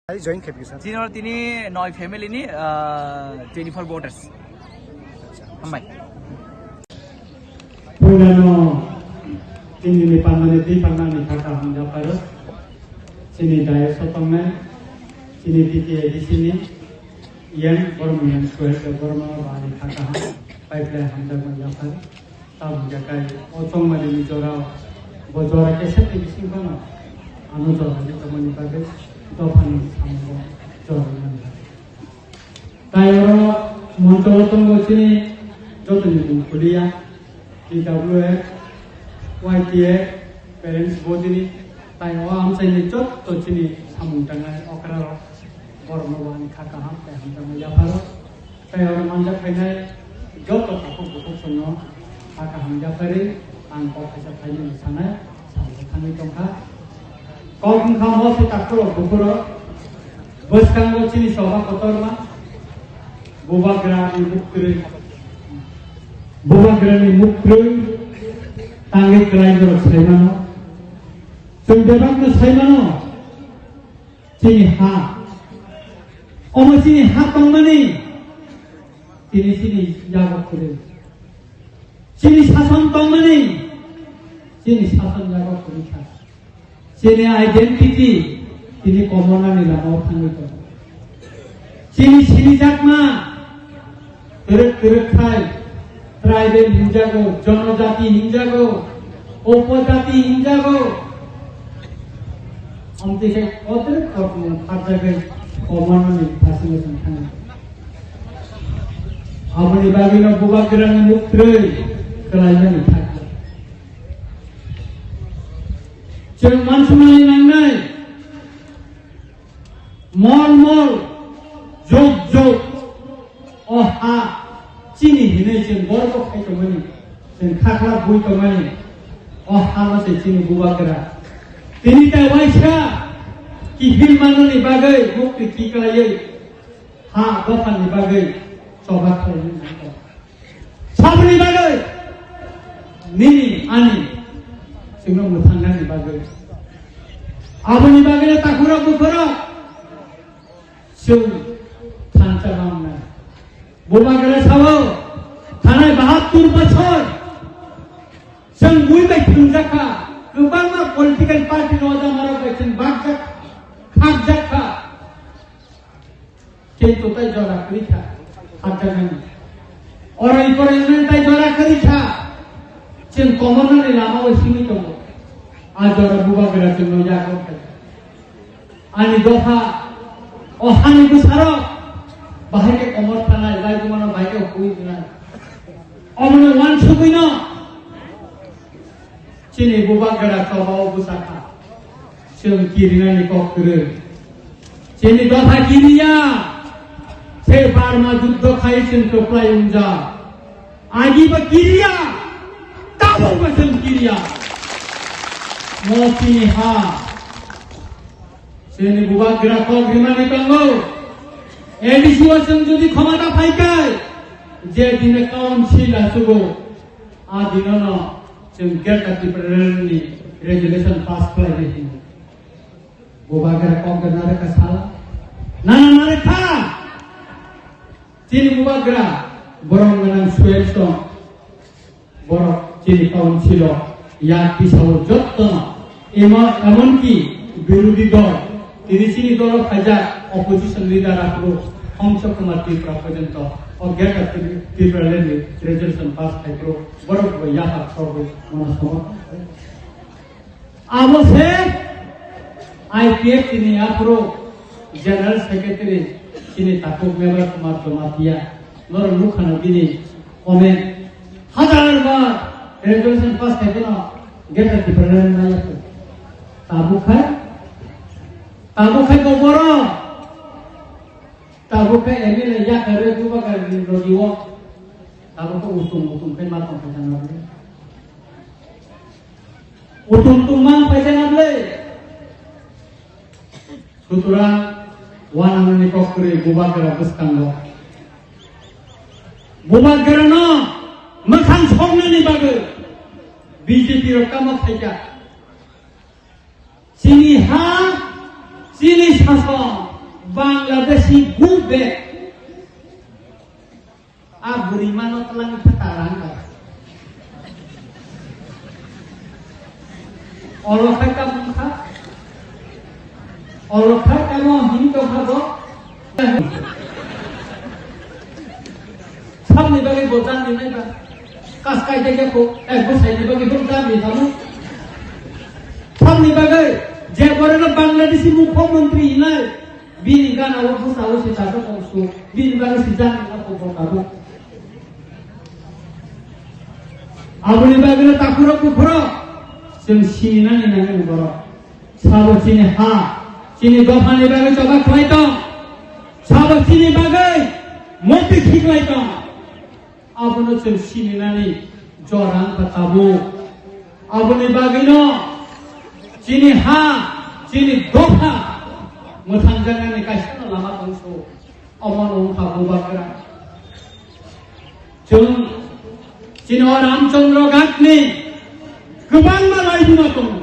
hai join khe bisa. Chini oro tini noi family ni, ah, twenty four voters. Hambai. Puilano tini ni pandani tei pandani kaka hamjak pairo. Chini dayas o tongnai. Chini T T A D C ni yang borok yang suai ke borok no bani kha kaham pipeline hamjak ma yaphar. Tabuk ya kai o chongmani ni jora bo jora kesep ni bising kono ano jora ni tongmani bagwi dophani samungo jora ni nang kha. Tai oro moncho o tongo chini jotoni mung kuliya, T W F, Y T F, parents body ni, tai o amchaini jotto chini samung tangnai okra rok, borok no wani kha kaham tai hamjakma yapharo, tai oro manjak phainai jotto takhuk bukhuk songno kha kaham yapharwi ang kok kaisa phainani sanai. Thangwi tongkha. Kok wngkha Mose takhurok bukhurok. Bwskango chini soba kotorma. Bubagrani muktrwi. Bubagrani muktrwi. Tangwi kwlai borok saimano. Chwng bebakno saimano. Chini ha. Omo chini ha tongmani. Chini chini yago kwrwi. Chini sason tongmani, chini sason yago kwrwi kha. Chini identity, chini komonani lamao thangwi tongo. Chini sinijakma, kwrwk kwrwk khai, tribal hinjago, jonojati hinjago, upojati hinjago. Amtwi khe kotor kokmung kharjagwi komonani phasingo chwng thangwi. Aboni bagwino bubagrani muktrwi kwlaimani thangkha. Chwng mansumani nangnai mol mol, jok jok, o ha chini hinwi chwng gorbo khai tongmani, chwng khakla bui tongmani, o hano se chini bubagra. Tini ta waisa kiphil manani bagwi mukti kiklaiwi ha dophani bagwi choba khlainani nangkha. Saboni bagwi nini ani chwngno mwthangnani bagwi. Aboni bagwino takhurok bukhurok chwng thansa mangnai. Bubagra sao thanai bahattur bosor chwng bui bai thwngjakha, kwbangma political party no ojamarok bai chwng bakjak, khakjakha. Kintu tai jora kwrwi kha, hamjaknani. Orai porai wngmani tai jora kwrwi kha. Chwng komornani lama o simi tongo. A jora bubagra chwngno yago khai. Ani dopha, o hani bwsarok, bahai khe komor thanai, laibumano bahai khe hukui wngnai. Omono uansugwino, Chini bubagra choba o bwsakha. Chwng kirinani kok kwrwi. Chini dopha kiriya. Se Burma juddho khai chwng kwplai wngjak. Agi ba kiriya. Tabuk ba chwng kiriya. Mo chini ha. Chini bubagra kok rimani tongo. A D C o chwng jodi khomata phaikai, je dine council achugo, a dinono chwng Greater Tipraland ni resolution pass khlainai hino. Bubagra kok gana rwkha sala. Nana narwkha. Chini bubagra borok gwnang swel song. Borok chini council o yak tisao jottono emo-, emonki birodhi dol, tini chini dolo phaijak opposition leader aphuru Homsok Kumar Tripura porjonto o Greater Tri-, Tipraland ni resolution pass khai phuru borok bo yapha sogwi mono somo. Abo se I P F T ni aphuru General Secretary chini takhuk Mevar Kumar Jamatia, norok nukha no bini comment. Hajar bar resolution pass khai phano Greater Tipraland maya kho. Tabuk khai, tabuk khai bo borok, tabuk khai M L A yakarwi bubagra ni logi o, tabuk khai utum utum khai ma tong khai jana. Utum tungma paijana ble. Sutrang wanani kok kwrwi bubagra bwskango. Bubagrano mwkhang soknani bagwi B J P rok tamo khaikha. Chini ha, chini sason, Bangladeshi go back. A bwrwi mano twlang kha tarang bai. Olo khai ta bung kha. Oro thar kamo hini tongkha bo. Samni bagwi bo jang rinai ba. Kas kai de ko, eh, bo sai ni bagwi bo jang ri tamo. Samni bagwi je borok Bangladeshi mukhyamantri hinai, bini gana o bwsa o se chajak tong su, bini bagwi se jang rinai ko bo tabuk. Aboni bagwi takhurok bukhurok chwng sininani nangani borok. Sabo chini ha, chini dophani bagwi choba khlai tong. Sabo chini bagwi mukti khiklai tong. Abono chwng sininani jora wngkha tabuk. Aboni bagwino chini ha, chini dopha mwthangjaknani kaisano lama tongso. Omono wngkha bubagra. Chwng chini o Ramchandra Ghatni kwbangma laibuma tongo.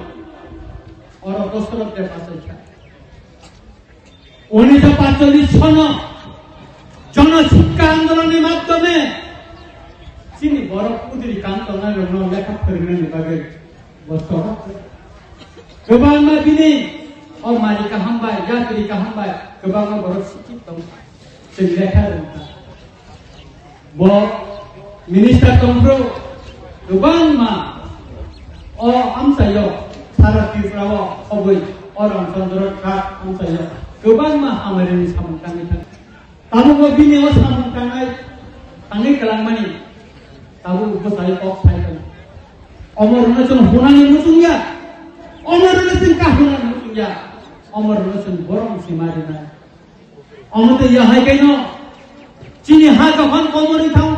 Oro Dosoroth Deb achaikha. Unniso patchollis sono Jana Sikka Andolonni madhyome chini borok udiri kam tongnai rokno lekha phwrwngnani bagwi bo chobak. Kwbangma bini o mari kaham bai, yatri kaham bai kwbangma borok sikit tong. Chwng lekha rwngkha. Bo minister tongphuru kwbangma o amchaio sara Tripura o khobwi o Ramchandra Ghat amchaio kwbangma hamari ni samung tangwi thang. Tabukbo bini o samung tangnai, tangwi kwlangmani tabuk bwsai kok sai tong. Omo rwno chwng hunani muchungya, omo rwno chwng kahunani muchungya, omo rwno chwng borom sima rinai. Omo tei yahai kaino chini ha jokhon komorwi thang,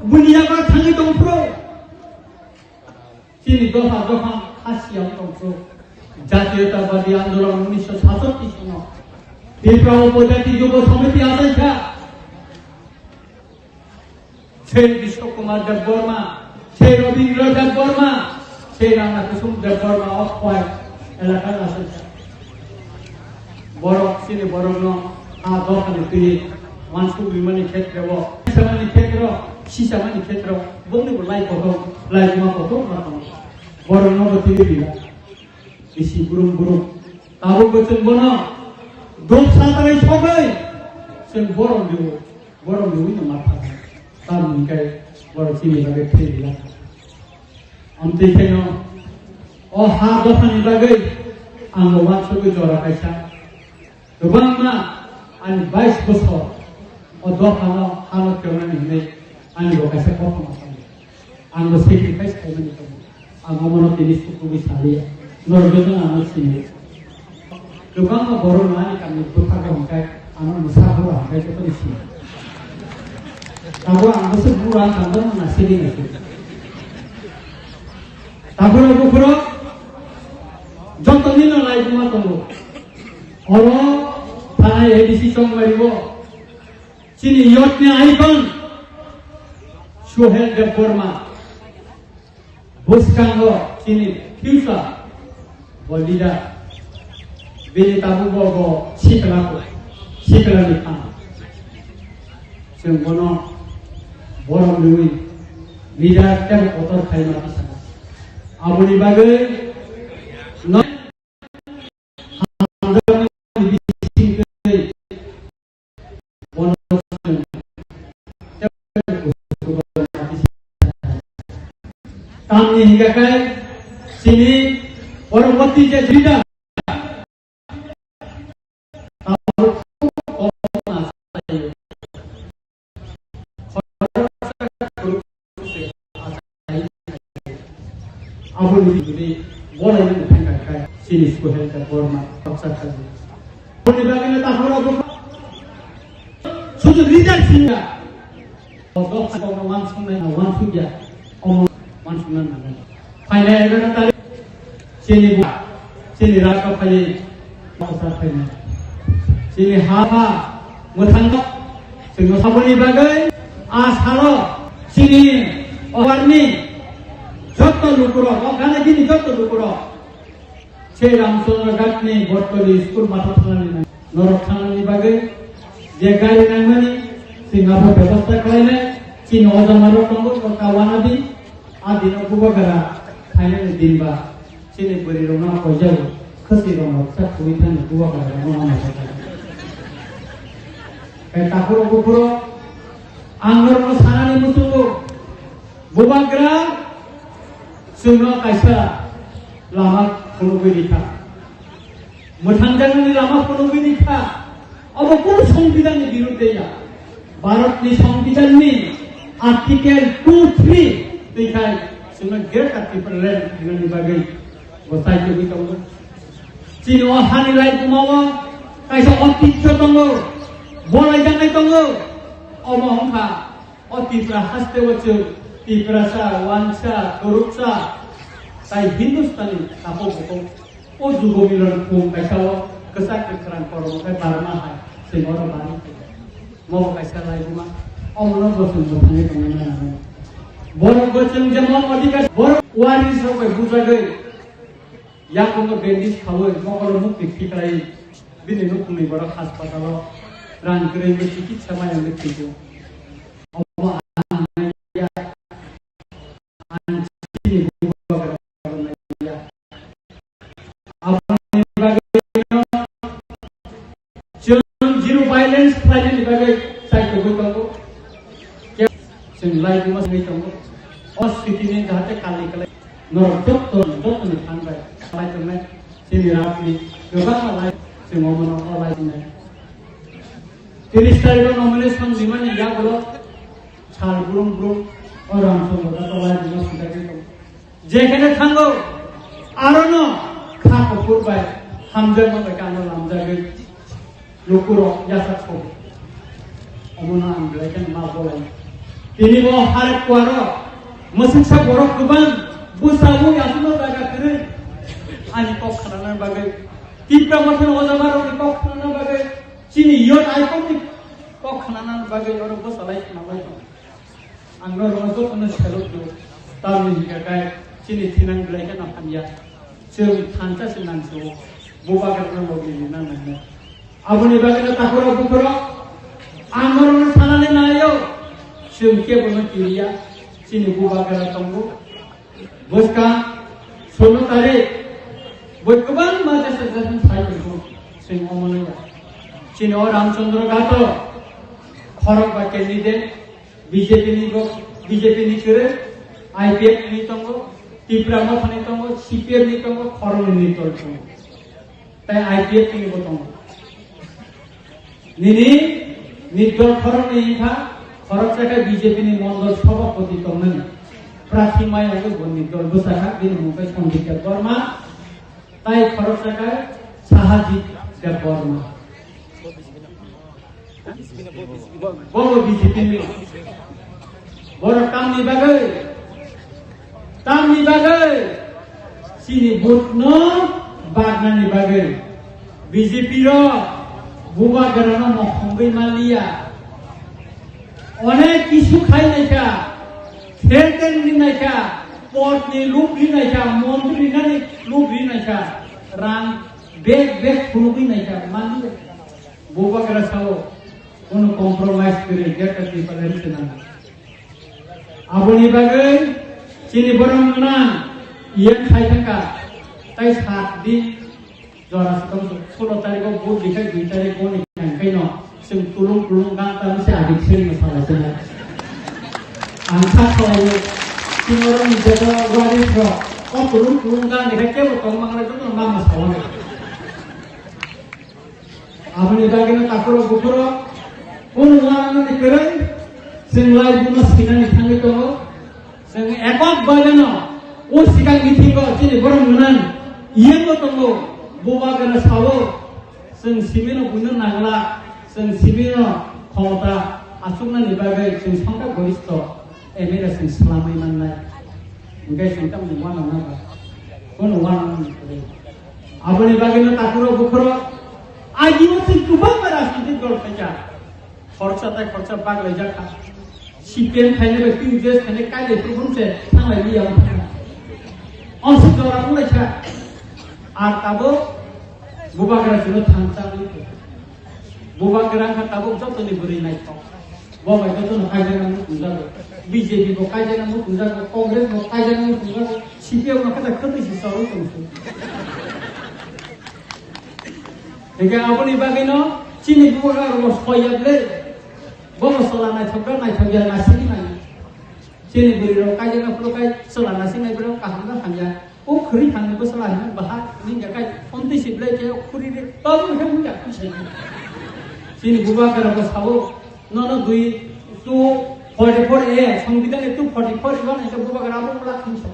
buni yagra thangwi tongphuru. Chini dopha dophang khasiya wng tongphuru. Jatiyotabadi Andolon unniso satsatti sono Tripura Upojati Yubo Samiti achaikha. Sei Bishwa Kumar Debbarma, sei Rabindra Debbarma, sei Rana Kusum Debbarma o khwai elaka achaikha. Borok chini borokno a dophani twi wansuk rimani khetreo, sisamani khetro, sisamani khetro, bongni bo lai kotor, lai kuma kotor ma tongo. Borokno bo twi rila. Bisi burum burum. Tabuk bo chwng bono dopsa tarai sogwi chwng borom riwo, borom riwi no ma thang. Tamni hwnkhe borok chini bagwi thwi rila. Amtwi kheno o ha dophani bagwi ang bo wansugwi jora kaisa. Kwbangma ani bais bosor o dophano hano khewnani hwnwi ani bo kaisa kothoma tongo. Ang bo sacrifice khaimani tongo. Ang omono tini sukugwi saliya. Norok jotono ano sini. Kwbangma borok no ani kamni bwkha kaham khe ano mwsa bura hwnkhe jotono sini. Abo ang bwswk bura wngkha, ang bono nasidi nasidi. Takhurok bukhurok jotoni no laibuma tongo. Oro thanai A D C Chongmari o chini youth ni icon Suhel Debbarma. Bwskango chini future bo leader, bini tabuk bo, bo sikla ko, sikla ni phan. Chwng bono borom riwi leader tei kotor khaima tisana. Aboni bagwi no Tamni hingga kai sini poroboti je jida. Aboni bini bolai ni thangka kai sini Suhel Debbarma khoroksa khaji. Aboni bagwi no takhoro bo sudu leader singa. Bodo khakokno wansuknai na wansukya. Omo wansukna nangnai. Phainai egaroh tarik chini bu, chini raja phai Kwsa khaina. Chini ha ha mwthangno chwngno saboni bagwi a salo chini owarni jotto lukurok, o gana gini jotto lukurok se Ramchandra Ghatni Botoli school matha thangnani nang-, norok thangnani bagwi je gari nangmani chwng abo bebosta khlainai. Chini ojamarok tongo, o kawana di, a dino bubagra phainani din ba. Chini bwrwi rokno koijago. Khasi rok no kisa khwi thani bubagra rok no ma thangkha. Kai takhuro bukhuro ang norok no sanani muchungo bubagra chwngno kaisa lama phunugwi rikha. Mwthangjaknani lama phunugwi rikha. Obo kunu Songbidanni birudde ya. Bharatni Songbidanni Article two three twikhai chwngno Greater Tipraland hinani bagwi bo chaitugwi tongo. Chini o hani laibumao kaisa otityo tongo, bolaijaknai tongo. Omo wngkha o Tipra hasteo chwng Tiprasa, Wansa, Toruksa, tai Hindustani takhuk bukhuk. O jugo milon khum kaisa o kwchak kwkhrang korom khe barma hai se oro bani khe. Mobo kaisa laibuma. Omono bo chwng bo thangwi tongna nango. Borok bo chwng jemon odhikar, borok waris rok bai bujagwi yakungo bandage khawi mokolo mukti khiklai bini nukhungni borok haspatalo rang kwrwi bai chikitsa maya wngwi thwio. Omo ang ya, ang chini bubagra ya. Aboni bagwi no chwng zero violence khlainani bagwi chaitugwi tongo. Chwng laibuma wngwi tongo. O sitini jahate kali kalai norok jotto, jottoni phan bai khlai tongnai chini rajni kwbangma lai chwng omono o lai tongnai. Tris tarikh o nomination rimani yagulo sal brum brum o Ramchandra da tolai rima sundagwi tongo. Jekhene thango, arono kha kuphur bai hamjakma bai kano lamjagwi lukurok yachak sobo. Omono ang belai kheno ma bolai. Tini bo harek kuaro mwswksa borok kwbang bwsabo yasukno jaga kwrwi ani kok khnana bagwi. Tipra Mothani ojamarokni kok khnana bagwi. Chini youth icon ni kok khnana bagwi oro bwsalai khna bai tongo. Ang norok jotono salute do. Tamni hingka khe chini thinang belai kheno hamya. Chwng thansa se nangso. Bubagrano logi ni nang nang. Aboni bagwi no takhurok bukhurok ang norokno sanani naio. Chwng kebono kiriya. Chini bubagra tongo. Bwskang solo tarik bo kwbangma jesa jesa sai tongo. Chwng omono ya. Chini o Ramchandra Ghato khorok ba candidate B J P ni bo, B J P ni kwrwi, I P F ni tongo, Tipra Mothani tongo, C P M ni tongo, khoroknwi ni dol tongo. Tai I P F ni bo tongo. Nini nirdol khoroknwi wngkha, khoroksa khe B J P ni mondol sabhapati tongnani. Prathi mai wngwi bo nirdol bwsakha, bini mung khe Sanjit Debbarma, tai khoroksa khe Sahajit Debbarma. Bo bo B J P ni. Borok tamni bagwi, tamni bagwi, chini vote no bagnani bagwi. B J P rok bubagrano mokhongwi manliya. Onek kisu khai naikha, thenteng ri naikha, pot ni lub ri naikha, montri nani lub ri naikha, rang bag bag phunugwi naikha, manliya. Bubagra sao, kono compromise kwrwi, Greater Tipraland se nang. Aboni bagwi chini borok nang yen khai thangkha, tai sat din jora se tong, solo tarikh o vote dikhai dui tarikh o ni khai no chwng tulung tulung gang tang se adik seri no salai se nai. Ang sa khlaio, chini oro ni joto waris rok o tulung tulung gang dikhai kebo tong mangra joto no mama sawo. Aboni bagwino takhurok bukhurok, kunu wanani kwrwi, chwng laibuma sinani thangwi tongo. Chwng ekok bagwino, o sikang mithingo chini borok nwnang, iyengo tongo, bubagrano sawo, chwng simino buino nangla, chwng simino khomota achuknani bagwi chwng songkha goristo. Emira sing slamai mannai. Hingke sing tamo ni wana na ba. Kono wana na ni kore. Aboni bagwi no takhuro bukhuro. Agi o sing kubang ba rajnitik dol khaija. Khorsa tai khorsa bag lai jakha. C P M khaine ba T U J S khaine kai de program se thanglai liya. Onsuk dora mulai kha. Ar tabo bubagra sino thangsa ni. Bubagra kha tabuk joto ni bwrwi naithok. Bo bai jotono kaijakna muchungjago. B J P bo kaijakna muchungjago, Congress bo kaijakna muchungjago, C P M no khe ta khwtwi se chorwi tongsu. Hingke aboni bagwino chini bubagra rok soya ble. Bono sola naithok da naithok ya nasini nai. Chini bwrwi rok kaijak phuru kai sola nasini nai bro kaham da hamya. O khuri thangni bwsala hino baha ningya kai omtwi si ble ke o khuri de babu he mungya khuri sai. Chini bubagra rok sao nono dui two forty four A, Songbidan ni two forty four iban hingke bubagra abo ula khumsa.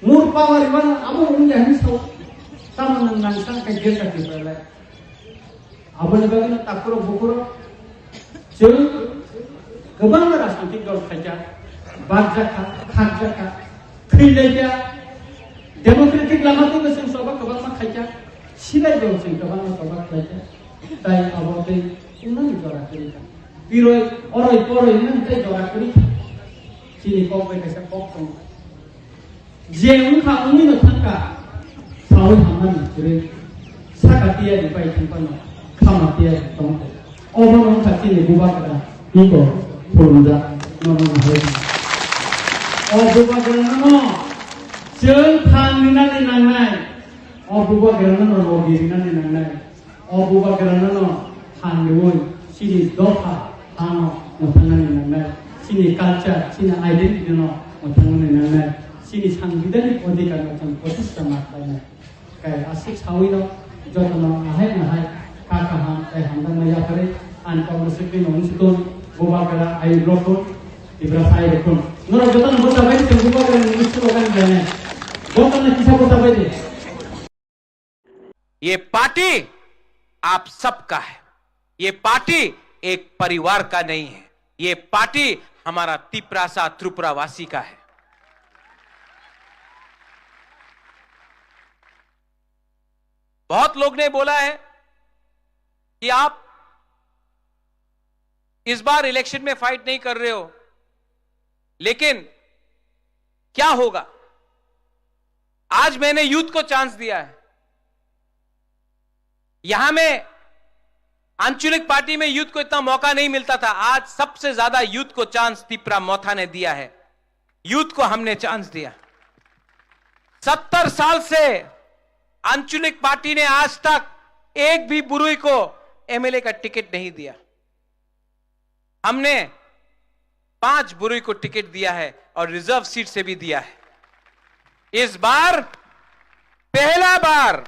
Mur power iban abo wngya hinwi sao. Tamo nwng nangsa khe gate kati belai. Aboni bagwino takhurok bukhurok chwng kwbangma rajnitik dol khaijak, bakjakha, khakjakha, thwilaijak, democratic lama twibo chwng choba kwbangma khaijak, sibai bo chwng kwbangma choba khlaijak. Tai abo tei unani jora kwrwi kha. Piroi, oroi, poroi wngmani tei jora kwrwi kha. Chini kok bai kaisa kok tongo. Je wngkha wngwino thangkha, saui hamani kwrwi saka tiyari pai thangphano khama tiyari tongkha. Obono wngkha chini bubagra iko khulumjak nono nahai. O bubagrano chwng phan rinani nangnai, o bubagrano logi rinani nangnai. O bubagrano no phan riui chini dopha hano mwthangnani nangnai, chini culture, chini identity no mwthangnani nangnai, chini sangbidhanik adhikar no chwng protista ma khlainai. Kai aswk saui no jotono ahai nahai kha kaham tei hamjakma yapharwi ani kokno swkli no wngsi tong, bubagra ai rokun, Tiprasa ai rokun. Norok jotono bwsa bai chwng bubagra ni bwswk rok ani lainai. Jotono kisa bwsa bai di. ये पार्टी आप सबका है। ये पार्टी एक परिवार का नहीं है। ये पार्टी हमारा तिपरासा त्रिपुरावासी का है। बहुत लोग ने बोला है कि आप इस बार इलेक्शन में फाइट नहीं कर रहे हो, लेकिन क्या होगा? आज मैंने यूथ को चांस दिया है। यहां में आंचलिक पार्टी में यूथ को इतना मौका नहीं मिलता था, आज सबसे ज्यादा यूथ को चांस तिपरा मोथा ने दिया है। यूथ को हमने चांस दिया। सत्तर साल से आंचलिक पार्टी ने आज तक एक भी बुरुई को एमएलए का टिकट नहीं दिया। हमने पांच बुरुई को टिकट दिया है और रिजर्व सीट से भी दिया है। इस बार पहला बार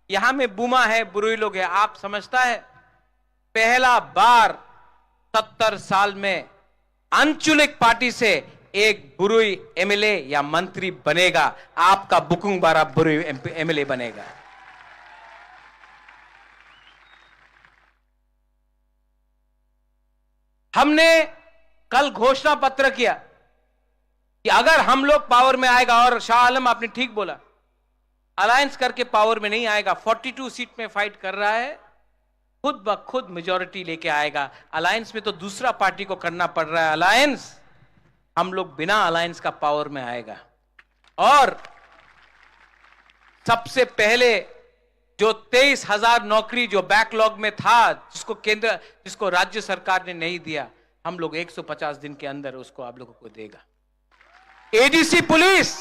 यहां में बुमा है, बुरुई लोग है, आप समझता है, पहला बार सत्तर साल में आंचलिक पार्टी से एक बुरुई एमएलए या मंत्री बनेगा, आपका बुकुंग बारा बुरुई एमएलए बनेगा। हमने कल घोषणा पत्र किया कि अगर हम लोग पावर में आएगा, और शाह आलम आपने ठीक बोला, अलायंस करके पावर में नहीं आएगा, फोर्टी टू सीट में फाइट कर रहा है, खुद ब खुद मेजोरिटी लेके आएगा। अलायंस में तो दूसरा पार्टी को करना पड़ रहा है अलायंस, हम लोग बिना अलायंस का पावर में आएगा। और सबसे पहले जो तेईस हजार नौकरी जो बैकलॉग में था, जिसको केंद्र, जिसको राज्य सरकार ने नहीं दिया, हम लोग एक सौ पचास दिन के अंदर उसको आप लोगों को देगा। एडीसी पुलिस,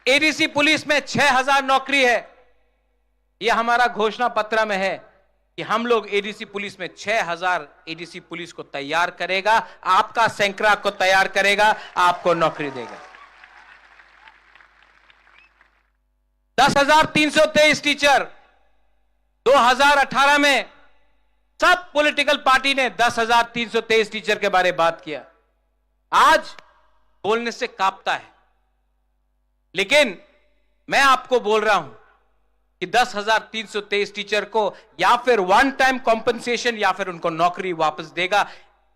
एडीसी पुलिस में छह हजार नौकरी है, ये हमारा घोषणा पत्र में है कि हम लोग एडीसी पुलिस में छह हजार एडीसी पुलिस को तैयार करेगा, आपका सैकड़ा को तैयार करेगा, आपको नौकरी देगा। दस हजार तीन सौ तेईस टीचर, दो हजार अठारह में सब पॉलिटिकल पार्टी ने दस हजार तीन सौ तेईस टीचर के बारे में बात किया। आज बोलने से कांपता है, लेकिन मैं आपको बोल रहा हूं कि दस हजार तीन सौ तेईस टीचर को या फिर वन टाइम कॉम्पेंसेशन या फिर उनको नौकरी वापस देगा।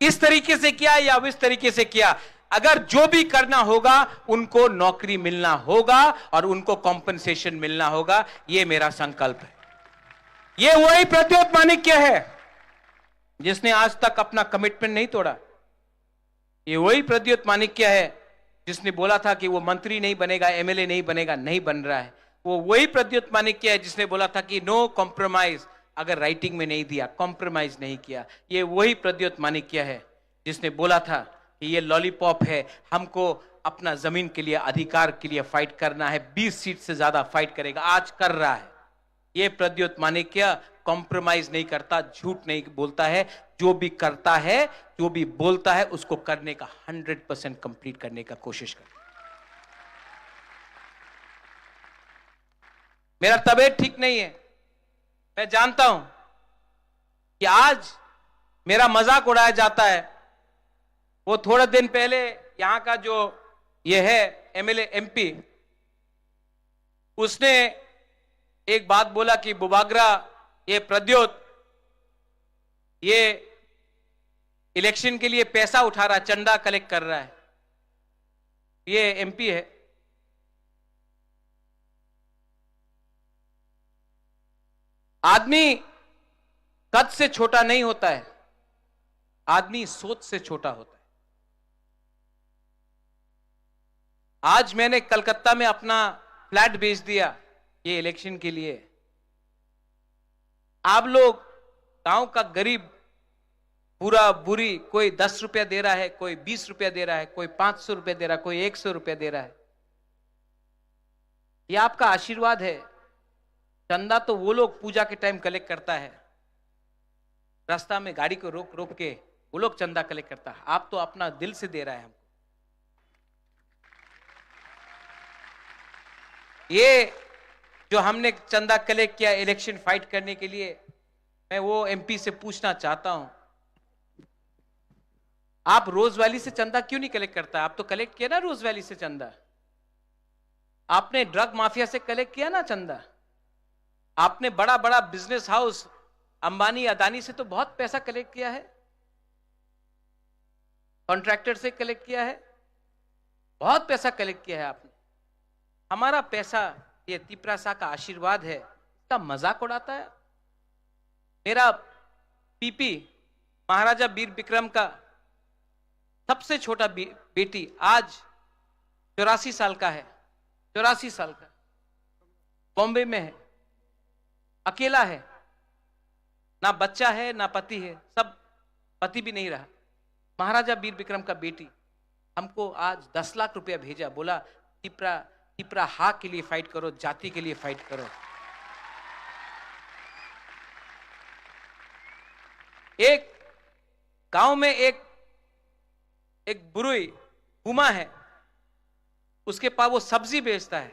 इस तरीके से किया या इस तरीके से किया, अगर जो भी करना होगा, उनको नौकरी मिलना होगा और उनको कॉम्पेंसेशन मिलना होगा। ये मेरा संकल्प है। ये वही प्रद्योत माणिक्य है जिसने आज तक अपना कमिटमेंट नहीं तोड़ा। ये वही प्रद्योत माणिक्य है जिसने बोला था कि वो मंत्री नहीं बनेगा, एमएलए नहीं बनेगा, नहीं बन रहा है। वो वही प्रद्योत माणिक्य है जिसने बोला था कि नो कॉम्प्रोमाइज, अगर राइटिंग में नहीं दिया, कॉम्प्रोमाइज नहीं किया। ये वही प्रद्योत माणिक्य है जिसने बोला था कि ये लॉलीपॉप है, हमको अपना जमीन के लिए, अधिकार के लिए फाइट करना है, बीस सीट से ज्यादा फाइट करेगा, आज कर रहा है। ये प्रद्योत मानिक्य कॉम्प्रोमाइज नहीं करता, झूठ नहीं बोलता है। जो भी करता है, जो भी बोलता है, उसको करने का, हंड्रेड परसेंट कंप्लीट करने का कोशिश करता है। मेरा तबीयत ठीक नहीं है, मैं जानता हूं कि आज मेरा मजाक उड़ाया जाता है। वो थोड़ा दिन पहले यहां का जो ये है एमएलए, एमपी, उसने एक बात बोला कि बुबागरा, ये प्रद्योत, ये इलेक्शन के लिए पैसा उठा रहा है, चंदा कलेक्ट कर रहा है। ये एमपी है। आदमी कद से छोटा नहीं होता है, आदमी सोच से छोटा होता है। आज मैंने कलकत्ता में अपना फ्लैट बेच दिया ये इलेक्शन के लिए। आप लोग, गांव का गरीब, बुरा बुरी, कोई दस रुपया दे रहा है, कोई बीस रुपया दे रहा है, कोई पांच सौ रुपया दे रहा है, कोई एक सौ रुपया दे रहा है। ये आपका आशीर्वाद है। चंदा तो वो लोग पूजा के टाइम कलेक्ट करता है, रास्ता में गाड़ी को रोक रोक के वो लोग चंदा कलेक्ट करता है। आप तो अपना दिल से दे रहा है हमको। ये जो हमने चंदा कलेक्ट किया इलेक्शन फाइट करने के लिए, मैं वो एमपी से पूछना चाहता हूं, आप रोज वैली से चंदा क्यों नहीं कलेक्ट करता? आप तो कलेक्ट किया ना रोज वैली से चंदा, आपने ड्रग माफिया से कलेक्ट किया ना चंदा, आपने बड़ा बड़ा बिजनेस हाउस अंबानी अदानी से तो बहुत पैसा कलेक्ट किया है, कॉन्ट्रैक्टर से कलेक्ट किया है, बहुत पैसा कलेक्ट किया है आपने। हमारा पैसा, ये तिपरासा का आशीर्वाद है, इसका मजाक उड़ाता है। मेरा पीपी महाराजा वीर विक्रम का सबसे छोटा बे-, बेटी आज चौरासी साल का है, चौरासी साल का, बॉम्बे में है, अकेला है, ना बच्चा है ना पति है, सब, पति भी नहीं रहा। महाराजा वीर विक्रम का बेटी हमको आज दस लाख रुपया भेजा, बोला, तिपरा, तिपरा हा के लिए फाइट करो, जाति के लिए फाइट करो। एक गांव में एक, एक बुरुई बुमा है, उसके पास वो सब्जी बेचता है,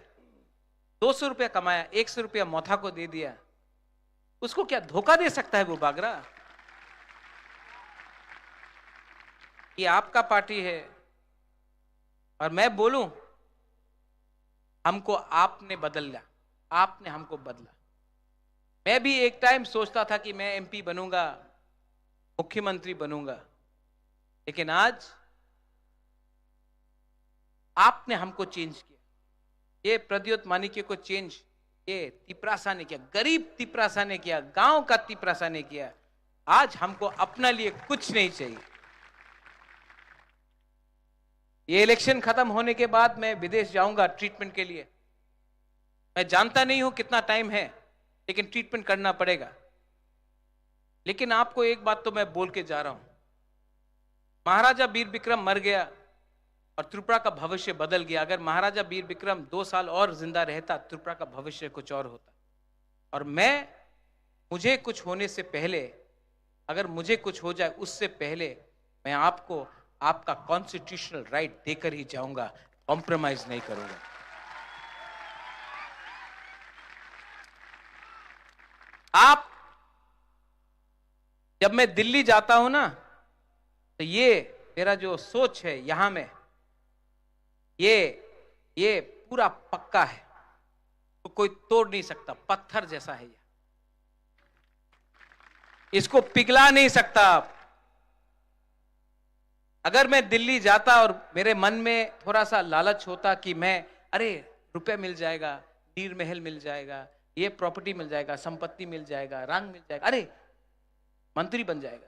दो सौ रुपया कमाया, एक सौ रुपया मोथा को दे दिया। उसको क्या धोखा दे सकता है वो बागरा? ये आपका पार्टी है। और मैं बोलूं, हमको आपने बदल लिया, आपने हमको बदला। मैं भी एक टाइम सोचता था कि मैं एमपी बनूंगा, मुख्यमंत्री बनूंगा, लेकिन आज आपने हमको चेंज किया। ये प्रद्योत मानिक्य को चेंज ये तिपरासा ने किया, गरीब तिपरासा ने किया, गांव का तिपरासा ने किया। आज हमको अपना लिए कुछ नहीं चाहिए। ये इलेक्शन खत्म होने के बाद मैं विदेश जाऊंगा ट्रीटमेंट के लिए। मैं जानता नहीं हूं कितना टाइम है, लेकिन ट्रीटमेंट करना पड़ेगा। लेकिन आपको एक बात तो मैं बोल के जा रहा हूं, महाराजा वीर विक्रम मर गया और त्रिपुरा का भविष्य बदल गया। अगर महाराजा वीर विक्रम दो साल और जिंदा रहता, त्रिपुरा का भविष्य कुछ और होता। और मैं, मुझे कुछ होने से पहले, अगर मुझे कुछ हो जाए, उससे पहले मैं आपको आपका कॉन्स्टिट्यूशनल राइट देकर ही जाऊंगा, कॉम्प्रोमाइज नहीं करूंगा। आप, जब मैं दिल्ली जाता हूं ना, तो ये मेरा जो सोच है यहां में, ये ये पूरा पक्का है, तो कोई तोड़ नहीं सकता, पत्थर जैसा है ये, इसको पिघला नहीं सकता आप। अगर मैं दिल्ली जाता और मेरे मन में थोड़ा सा लालच होता कि मैं, अरे, रुपया मिल जाएगा, नीर महल मिल जाएगा, ये प्रॉपर्टी मिल जाएगा, संपत्ति मिल जाएगा, रंग मिल जाएगा, अरे, मंत्री बन जाएगा,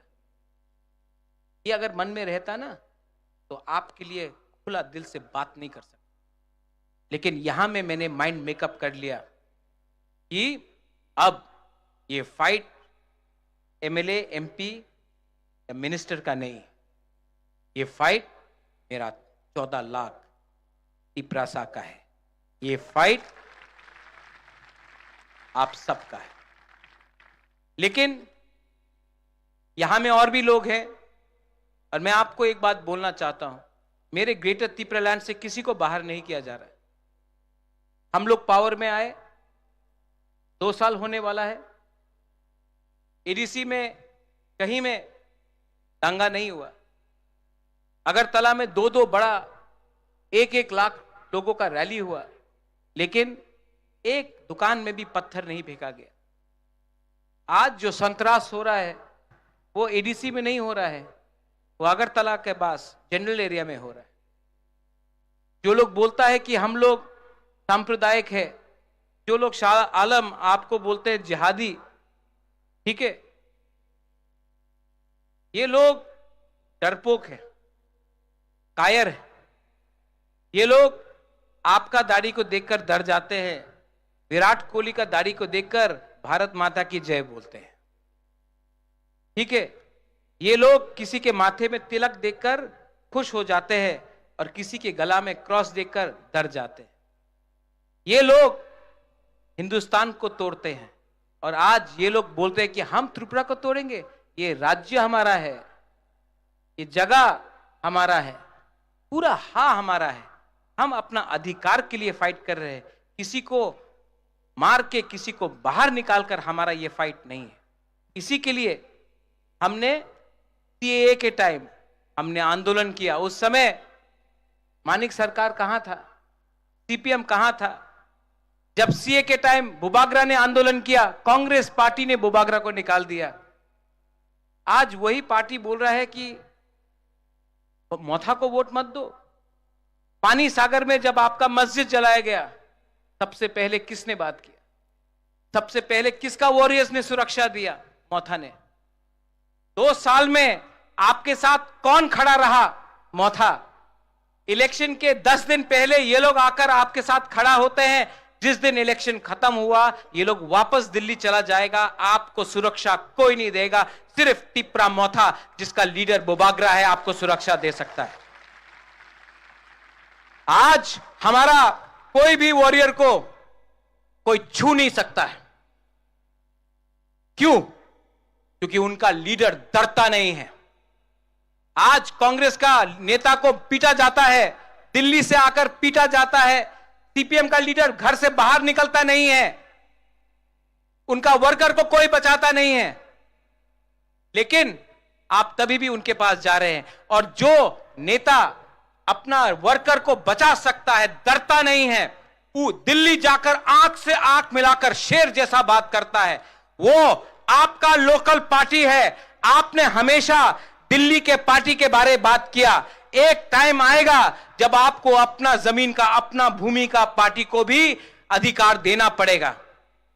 ये अगर मन में रहता ना, तो आपके लिए खुला दिल से बात नहीं कर सकता। लेकिन यहां में मैंने माइंड मेकअप कर लिया कि अब ये फाइट एमएलए, एमपी या मिनिस्टर का नहीं, ये फाइट मेरा चौदह लाख तिपरासा का है। ये फाइट आप सबका है। लेकिन यहां में और भी लोग हैं, और मैं आपको एक बात बोलना चाहता हूं, मेरे ग्रेटर तिपरालैंड से किसी को बाहर नहीं किया जा रहा है। हम लोग पावर में आए, दो साल होने वाला है, एडीसी में कहीं में दंगा नहीं हुआ। अगरतला में दो दो बड़ा, एक एक लाख लोगों का रैली हुआ, लेकिन एक दुकान में भी पत्थर नहीं फेंका गया। आज जो संतरास हो रहा है, वो एडीसी में नहीं हो रहा है, वो अगरतला के पास जनरल एरिया में हो रहा है। जो लोग बोलता है कि हम लोग सांप्रदायिक है, जो लोग शाह आलम आपको बोलते हैं जिहादी, ठीक है, ये लोग डरपोक है, कायर है। ये लोग आपका दाढ़ी को देखकर डर जाते हैं, विराट कोहली का दाढ़ी को देखकर भारत माता की जय बोलते हैं। ठीक है, ये लोग किसी के माथे में तिलक देखकर खुश हो जाते हैं और किसी के गला में क्रॉस देखकर डर जाते हैं। ये लोग हिंदुस्तान को तोड़ते हैं और आज ये लोग बोलते हैं कि हम त्रिपुरा को तोड़ेंगे, ये राज्य हमारा है, ये जगह हमारा है, पूरा हा हमारा है। हम अपना अधिकार के लिए फाइट कर रहे हैं, किसी को मार के, किसी को बाहर निकालकर हमारा ये फाइट नहीं है। इसी के लिए हमने सीएए के टाइम हमने आंदोलन किया। उस समय मानिक सरकार कहां था, सीपीएम कहां था? जब सीए के टाइम बुबागरा ने आंदोलन किया, कांग्रेस पार्टी ने बुबागरा को निकाल दिया। आज वही पार्टी बोल रहा है कि मोथा को वोट मत दो। पानी सागर में जब आपका मस्जिद जलाया गया, सबसे पहले किसने बात किया? सबसे पहले किसका वॉरियर्स ने सुरक्षा दिया? मोथा ने। दो साल में आपके साथ कौन खड़ा रहा? मोथा। इलेक्शन के दस दिन पहले ये लोग आकर आपके साथ खड़ा होते हैं, जिस दिन इलेक्शन खत्म हुआ, ये लोग वापस दिल्ली चला जाएगा, आपको सुरक्षा कोई नहीं देगा, सिर्फ टिपरा मोथा, जिसका लीडर बुबागरा है, आपको सुरक्षा दे सकता है। आज हमारा कोई भी वॉरियर को कोई छू नहीं सकता है। क्यों? क्योंकि उनका लीडर डरता नहीं है। आज कांग्रेस का नेता को पीटा जाता है, दिल्ली से आकर पीटा जाता है, सीपीएम का लीडर घर से बाहर निकलता नहीं है, उनका वर्कर को कोई बचाता नहीं है, लेकिन आप तभी भी उनके पास जा रहे हैं। और जो नेता अपना वर्कर को बचा सकता है, डरता नहीं है, वो दिल्ली जाकर आंख से आंख मिलाकर शेर जैसा बात करता है, वो आपका लोकल पार्टी है। आपने हमेशा दिल्ली के पार्टी के बारे बात किया। एक टाइम आएगा जब आपको अपना जमीन का, अपना भूमि का पार्टी को भी अधिकार देना पड़ेगा,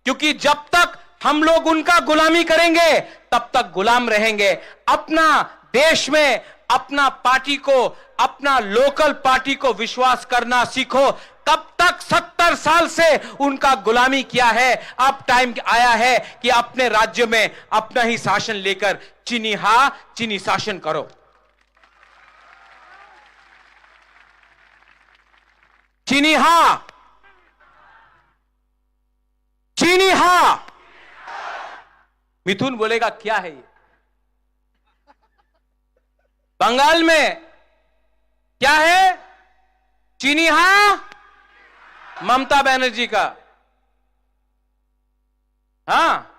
क्योंकि जब तक हम लोग उनका गुलामी करेंगे, तब तक गुलाम रहेंगे। अपना देश में अपना पार्टी को, अपना लोकल पार्टी को विश्वास करना सीखो। कब तक सत्तर साल से उनका गुलामी किया है? अब टाइम आया है कि अपने राज्य में अपना ही शासन लेकर चीनी हा, चीनी शासन करो। चीनी हा, चीनी हा। मिथुन बोलेगा, क्या है ये? बंगाल में क्या है? चीनी हा, ममता बनर्जी का। हाँ,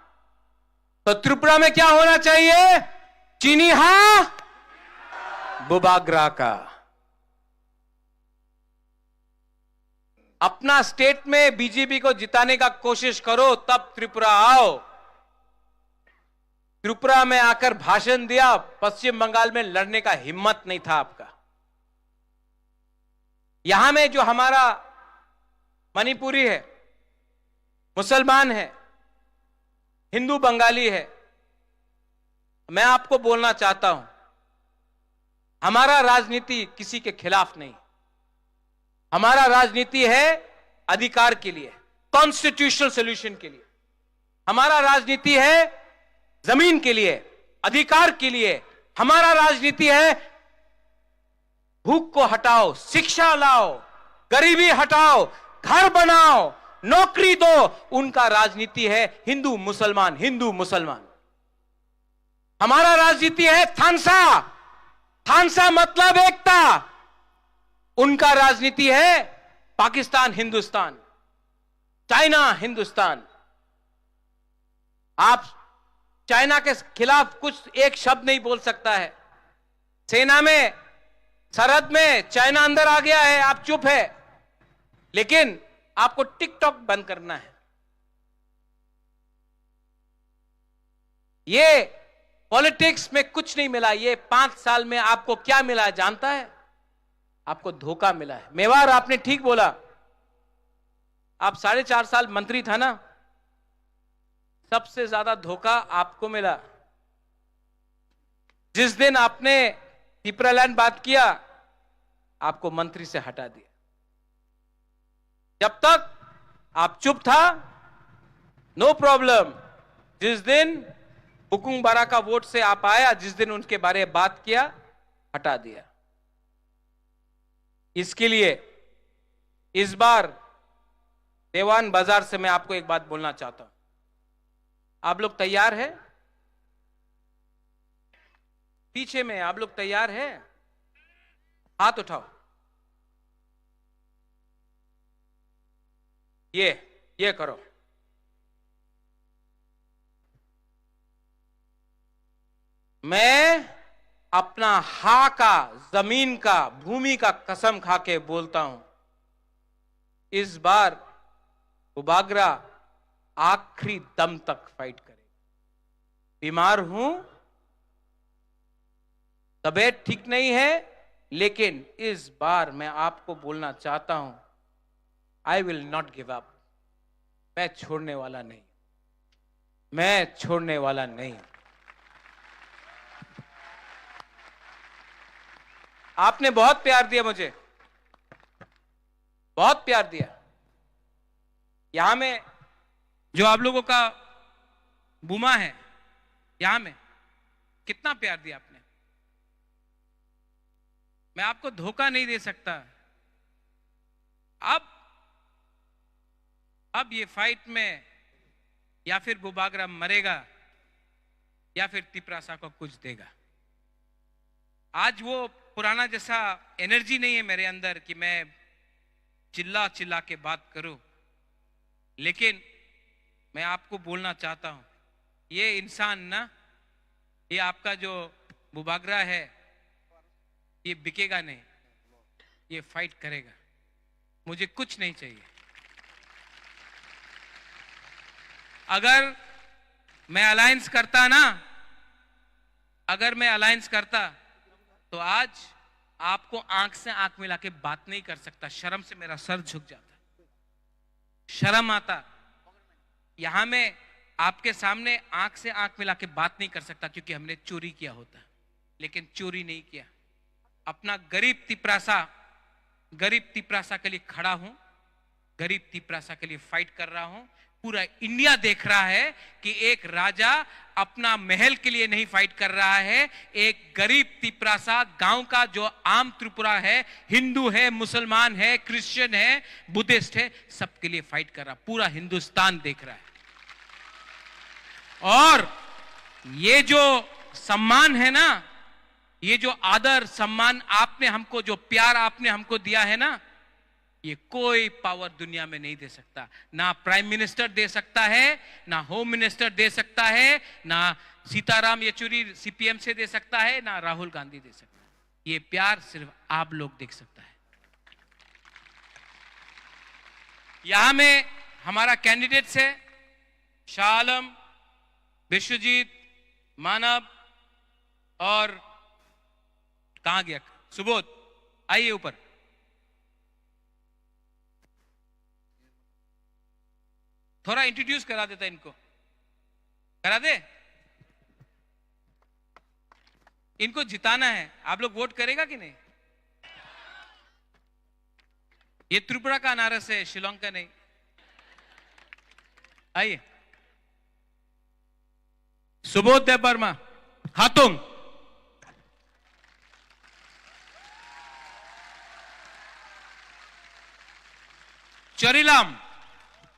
तो त्रिपुरा में क्या होना चाहिए? चीनी हा, बुबागरा का। अपना स्टेट में बीजेपी को जिताने का कोशिश करो, तब त्रिपुरा आओ। त्रिपुरा में आकर भाषण दिया, पश्चिम बंगाल में लड़ने का हिम्मत नहीं था आपका। यहां में जो हमारा मणिपुरी है, मुसलमान है, हिंदू बंगाली है, मैं आपको बोलना चाहता हूं, हमारा राजनीति किसी के खिलाफ नहीं। हमारा राजनीति है अधिकार के लिए, कॉन्स्टिट्यूशनल सॉल्यूशन के लिए। हमारा राजनीति है जमीन के लिए, अधिकार के लिए। हमारा राजनीति है भूख को हटाओ, शिक्षा लाओ, गरीबी हटाओ, घर बनाओ, नौकरी दो, उनका राजनीति है हिंदू मुसलमान, हिंदू मुसलमान। हमारा राजनीति है थानसा, थानसा मतलब एकता, उनका राजनीति है पाकिस्तान हिंदुस्तान, चाइना हिंदुस्तान। आप चाइना के खिलाफ कुछ एक शब्द नहीं बोल सकता है। सेना में, सरहद में चाइना अंदर आ गया है, आप चुप है, लेकिन आपको टिकटॉक बंद करना है। ये पॉलिटिक्स में कुछ नहीं मिला। ये पांच साल में आपको क्या मिला है जानता है? आपको धोखा मिला है। मेवाड़, आपने ठीक बोला, आप साढ़े चार साल मंत्री था ना, सबसे ज्यादा धोखा आपको मिला। जिस दिन आपने तिपरालैंड बात किया, आपको मंत्री से हटा दिया। जब तक आप चुप था, नो प्रॉब्लम। जिस दिन बुकुंग बारा का वोट से आप आया, जिस दिन उनके बारे में बात किया, हटा दिया। इसके लिए इस बार देवान बाजार से मैं आपको एक बात बोलना चाहता हूं। आप लोग तैयार है? पीछे में आप लोग तैयार है? हाथ उठाओ। ये, ये करो। मैं अपना हा का, जमीन का, भूमि का कसम खा के बोलता हूं, इस बार बुबागरा आखिरी दम तक फाइट करेगा। बीमार हूं, तबीयत ठीक नहीं है, लेकिन इस बार मैं आपको बोलना चाहता हूं, I will not give up। मैं छोड़ने वाला नहीं, मैं छोड़ने वाला नहीं। आपने बहुत प्यार दिया मुझे, बहुत प्यार दिया। यहां में जो आप लोगों का बुमा है, यहां में कितना प्यार दिया आपने। मैं आपको धोखा नहीं दे सकता। अब, अब ये फाइट में या फिर बुबागरा मरेगा या फिर तिपरासा को कुछ देगा। आज वो पुराना जैसा एनर्जी नहीं है मेरे अंदर कि मैं चिल्ला चिल्ला के बात करूं, लेकिन मैं आपको बोलना चाहता हूं, ये इंसान ना, ये आपका जो बुबागरा है, ये बिकेगा नहीं, ये फाइट करेगा। मुझे कुछ नहीं चाहिए। अगर मैं अलायंस करता ना, अगर मैं अलायंस करता, तो आज आपको आंख से आंख मिला के बात नहीं कर सकता, शर्म से मेरा सर झुक जाता, शर्म आता। यहां मैं आपके सामने आंख से आंख मिला के बात नहीं कर सकता, क्योंकि हमने चोरी किया होता, लेकिन चोरी नहीं किया। अपना गरीब तिपरासा, गरीब तिपरासा के लिए खड़ा हूं, गरीब तिपरासा के लिए फाइट कर रहा हूं। पूरा इंडिया देख रहा है कि एक राजा अपना महल के लिए नहीं फाइट कर रहा है, एक गरीब तिपरासा गांव का जो आम त्रिपुरा है, हिंदू है, मुसलमान है, क्रिश्चियन है, बुद्धिस्ट है, सबके लिए फाइट कर रहा, पूरा हिंदुस्तान देख रहा है। और ये जो सम्मान है ना, ये जो आदर सम्मान आपने हमको, जो प्यार आपने हमको दिया है ना, ये कोई पावर दुनिया में नहीं दे सकता। ना प्राइम मिनिस्टर दे सकता है, ना होम मिनिस्टर दे सकता है, ना सीताराम येचुरी सीपीएम से दे सकता है, ना राहुल गांधी दे सकता है। ये प्यार सिर्फ आप लोग दे सकता है। यहां में हमारा कैंडिडेट्स है शाह आलम, विश्वजीत, मानव और कहां गया सुबोध? आइए ऊपर, थोड़ा इंट्रोड्यूस करा देता इनको, करा दे। इनको जिताना है, आप लोग वोट करेगा कि नहीं? ये त्रिपुरा का अनारस है, शिलोंग का नहीं। आइए, सुबोध देव वर्मा, हातुंग। चरीलाम,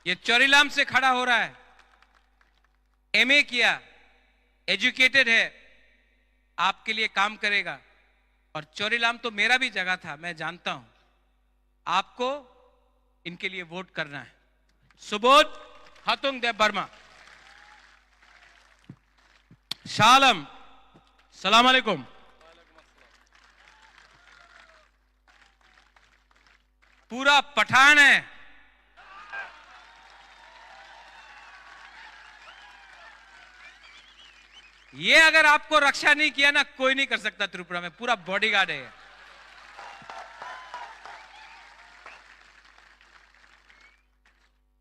ये चोरीलाम से खड़ा हो रहा है, एमए किया, एजुकेटेड है, आपके लिए काम करेगा। और चोरीलाम तो मेरा भी जगह था, मैं जानता हूं। आपको इनके लिए वोट करना है। सुबोध खातुंग देबबर्मा। शालम, सलाम अलैकुम। पूरा पठान है। ये अगर आपको रक्षा नहीं किया ना, कोई नहीं कर सकता त्रिपुरा में, पूरा बॉडीगार्ड है।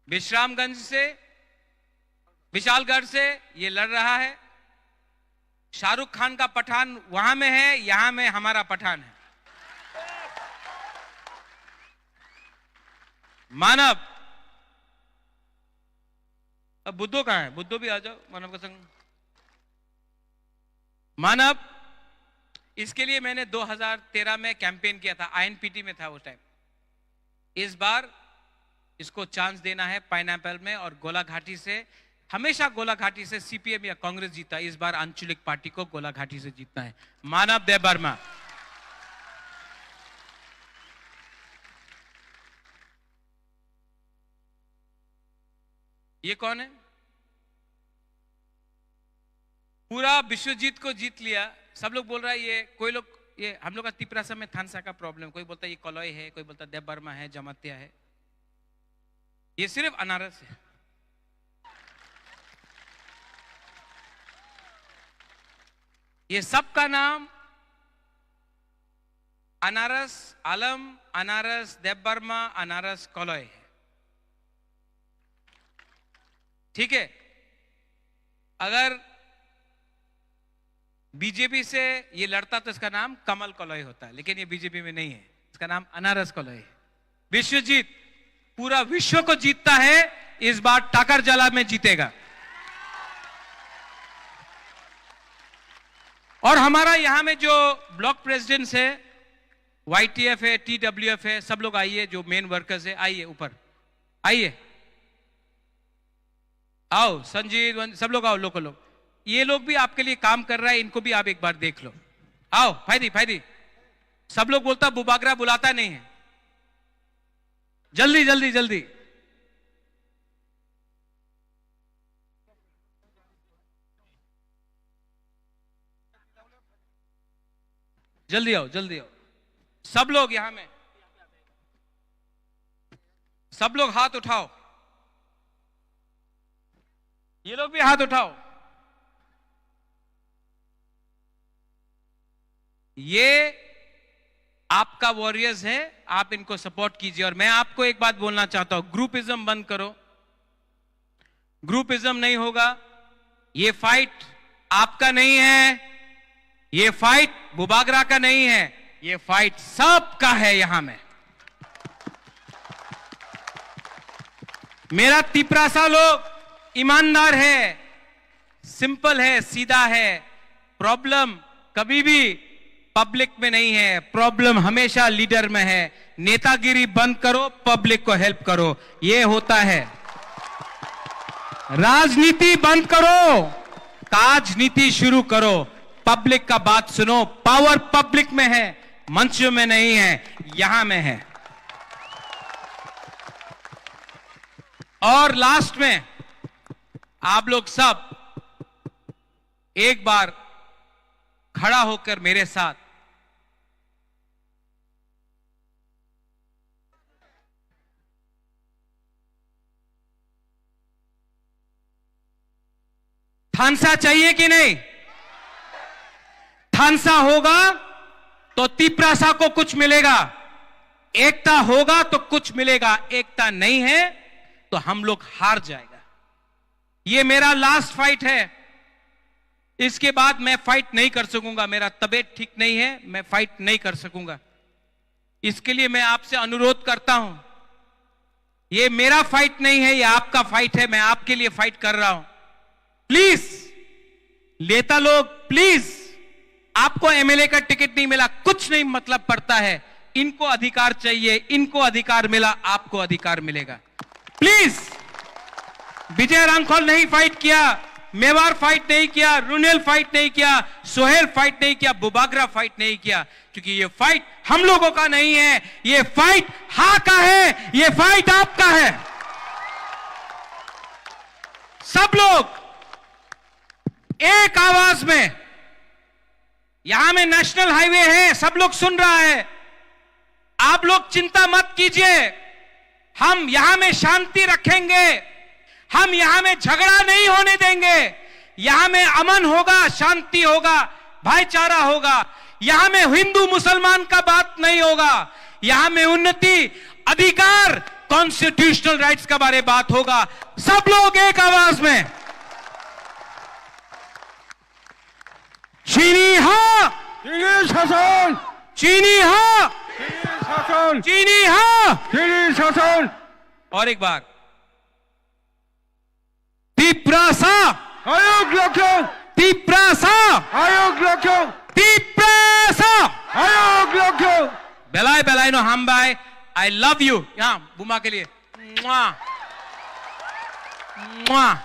विश्रामगंज से, विशालगढ़ से ये लड़ रहा है। शाहरुख खान का पठान वहां में है, यहां में हमारा पठान है। मानव, अब बुद्धो कहाँ है? बुद्धो भी आ जाओ मानव का संग। मानव, इसके लिए मैंने दो हज़ार तेरह में कैंपेन किया था, आईएनपीटी में था उस टाइम। इस बार इसको चांस देना है पाइनएप्पल में, और गोलाघाटी से, हमेशा गोलाघाटी से सीपीएम या कांग्रेस जीता, इस बार आंचलिक पार्टी को गोलाघाटी से जीतना है। मानव देबबर्मा। ये कौन है? पूरा विश्वजीत को जीत लिया। सब लोग बोल रहा है, ये कोई लोग, ये हम लोग का तिपरासा में थानसा का प्रॉब्लम, कोई बोलता है ये कलई है, कोई बोलता है देबबर्मा है, जमातिया है। ये सिर्फ अनारस है। ये सबका नाम अनारस आलम, अनारस देबबर्मा, अनारस कलई है। ठीक है, अगर बीजेपी से ये लड़ता तो इसका नाम कमल कलई होता है, लेकिन ये बीजेपी में नहीं है, इसका नाम अनारस कलई है। विश्वजीत पूरा विश्व को जीतता है, इस बार टाकरजाला में जीतेगा। और हमारा यहाँ में जो ब्लॉक प्रेसिडेंट्स है, वाईटीएफ है, टीडब्ल्यूएफ है, सब लोग आइए, जो मेन वर्कर्स है, आइए ऊपर, आइए, आओ संजीव, वन-, सब लोग आओ, लोकल लोग, ये लोग भी आपके लिए काम कर रहा है, इनको भी आप एक बार देख लो। आओ फायदी, फायदी, सब लोग बोलता बुबागरा बुलाता नहीं है, जल्दी जल्दी जल्दी। जल्दी आओ, जल्दी आओ। सब लोग यहाँ में, सब लोग हाथ उठाओ। ये लोग भी हाथ उठाओ। ये आपका वॉरियर्स है, आप इनको सपोर्ट कीजिए। और मैं आपको एक बात बोलना चाहता हूं, ग्रुपिज्म बंद करो, ग्रुपिज्म नहीं होगा। ये फाइट आपका नहीं है, ये फाइट बुबागरा का नहीं है, ये फाइट सबका है। यहां में मेरा तिपरासा लोग ईमानदार है, सिंपल है, सीधा है। प्रॉब्लम कभी भी पब्लिक में नहीं है, प्रॉब्लम हमेशा लीडर में है। नेतागिरी बंद करो, पब्लिक को हेल्प करो, ये होता है। राजनीति बंद करो, काजनीति शुरू करो। पब्लिक का बात सुनो, पावर पब्लिक में है, मंच में नहीं है, यहां में है। और लास्ट में आप लोग सब एक बार खड़ा होकर मेरे साथ थानसा चाहिए कि नहीं? थानसा होगा तो तिपरासा को कुछ मिलेगा, एकता होगा तो कुछ मिलेगा, एकता नहीं है तो हम लोग हार जाएगा। ये मेरा लास्ट फाइट है, इसके बाद मैं फाइट नहीं कर सकूंगा, मेरा तबीयत ठीक नहीं है, मैं फाइट नहीं कर सकूंगा। इसके लिए मैं आपसे अनुरोध करता हूं, ये मेरा फाइट नहीं है, ये आपका फाइट है, मैं आपके लिए फाइट कर रहा हूं। प्लीज, नेता लोग, प्लीज, आपको एमएलए का टिकट नहीं मिला, कुछ नहीं मतलब पड़ता है। इनको अधिकार चाहिए, इनको अधिकार मिला, आपको अधिकार मिलेगा। प्लीज, विजय रांखल नहीं फाइट किया, मेवार फाइट नहीं किया, रुनेल फाइट नहीं किया, सोहेल फाइट नहीं किया, बुबागरा फाइट नहीं किया, क्योंकि ये फाइट हम लोगों का नहीं है, ये फाइट हा का है, ये फाइट आपका है। सब लोग एक आवाज में, यहां में नेशनल हाईवे है, सब लोग सुन रहा है, आप लोग चिंता मत कीजिए, हम यहां में शांति रखेंगे, हम यहां में झगड़ा नहीं होने देंगे, यहां में अमन होगा, शांति होगा, भाईचारा होगा, यहां में हिंदू मुसलमान का बात नहीं होगा, यहां में उन्नति, अधिकार, कॉन्स्टिट्यूशनल राइट्स के बारे बात होगा। सब लोग एक आवाज में। Chini ha! Chini shason! Chini ha! Chini shason! Chini ha! Chini shason! और एक बार, Tiprasa! Ayok lokyo! Tiprasa! Ayok lokyo! Tiprasa! Ayok lokyo! Belai belai no hambai. I love you. Ya, buma ke liye. Mwah. Mwah.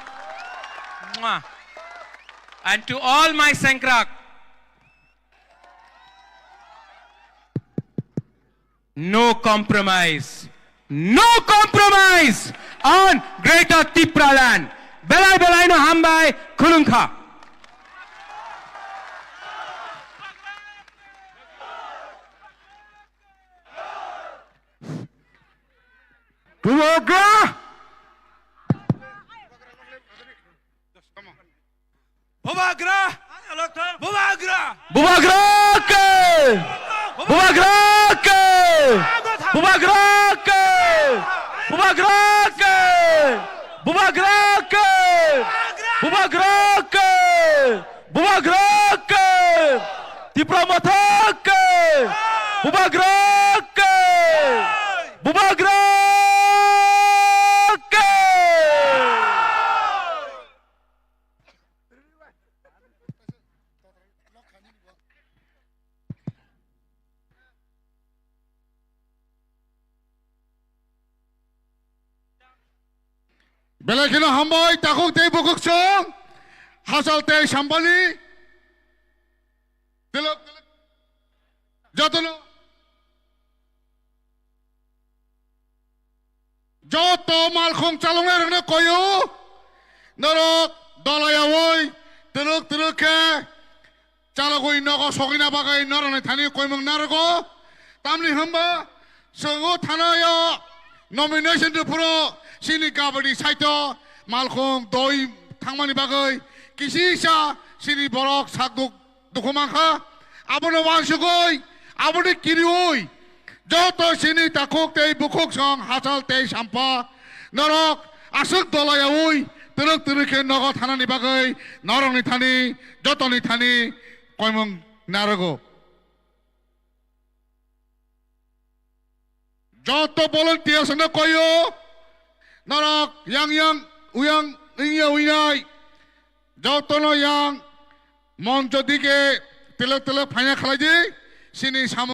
Mwah. And to all my Sengkrak, no compromise. No compromise on Greater Tipraland. Belai belai no hambai, khulungkha. Bubagra! Bubagra! Bubagra! Bubagra ke! Bubagra ke! Bubagra ke! Bubagra ke! Bubagra ke! Bubagra ke! Bubagra ke! Tipra Motha ke! Bubagra ke! Bubagra ke! Belai kheno hambai, takhuk tei bukhuk song, hachal tei sampani, telok, jotono, joto malkhung chaloknai rokno koyo, norok dolayaui, telok telok khe, chalogwi nogo sogwina bagwi norokni thani koimung narwgo. Tamni hwnba chwng o thanaio nomination rwphuru chini gabani saito malkhung doi thangmani bagwi kisisa chini borok sak duk dukhu mankha. Abono uansugwi, aboni kiriui joto chini takhuk tei bukhuk song hachal tei sampa norok aswk dolayaui twrwk twrwk khe nogo thanani bagwi norokni thani jotoni thani koimung narwgo. Joto volunteers no koyo, norok yang yang uyang wngya winai jotono yang moncho dige telek telek phaina khlai di, chini samung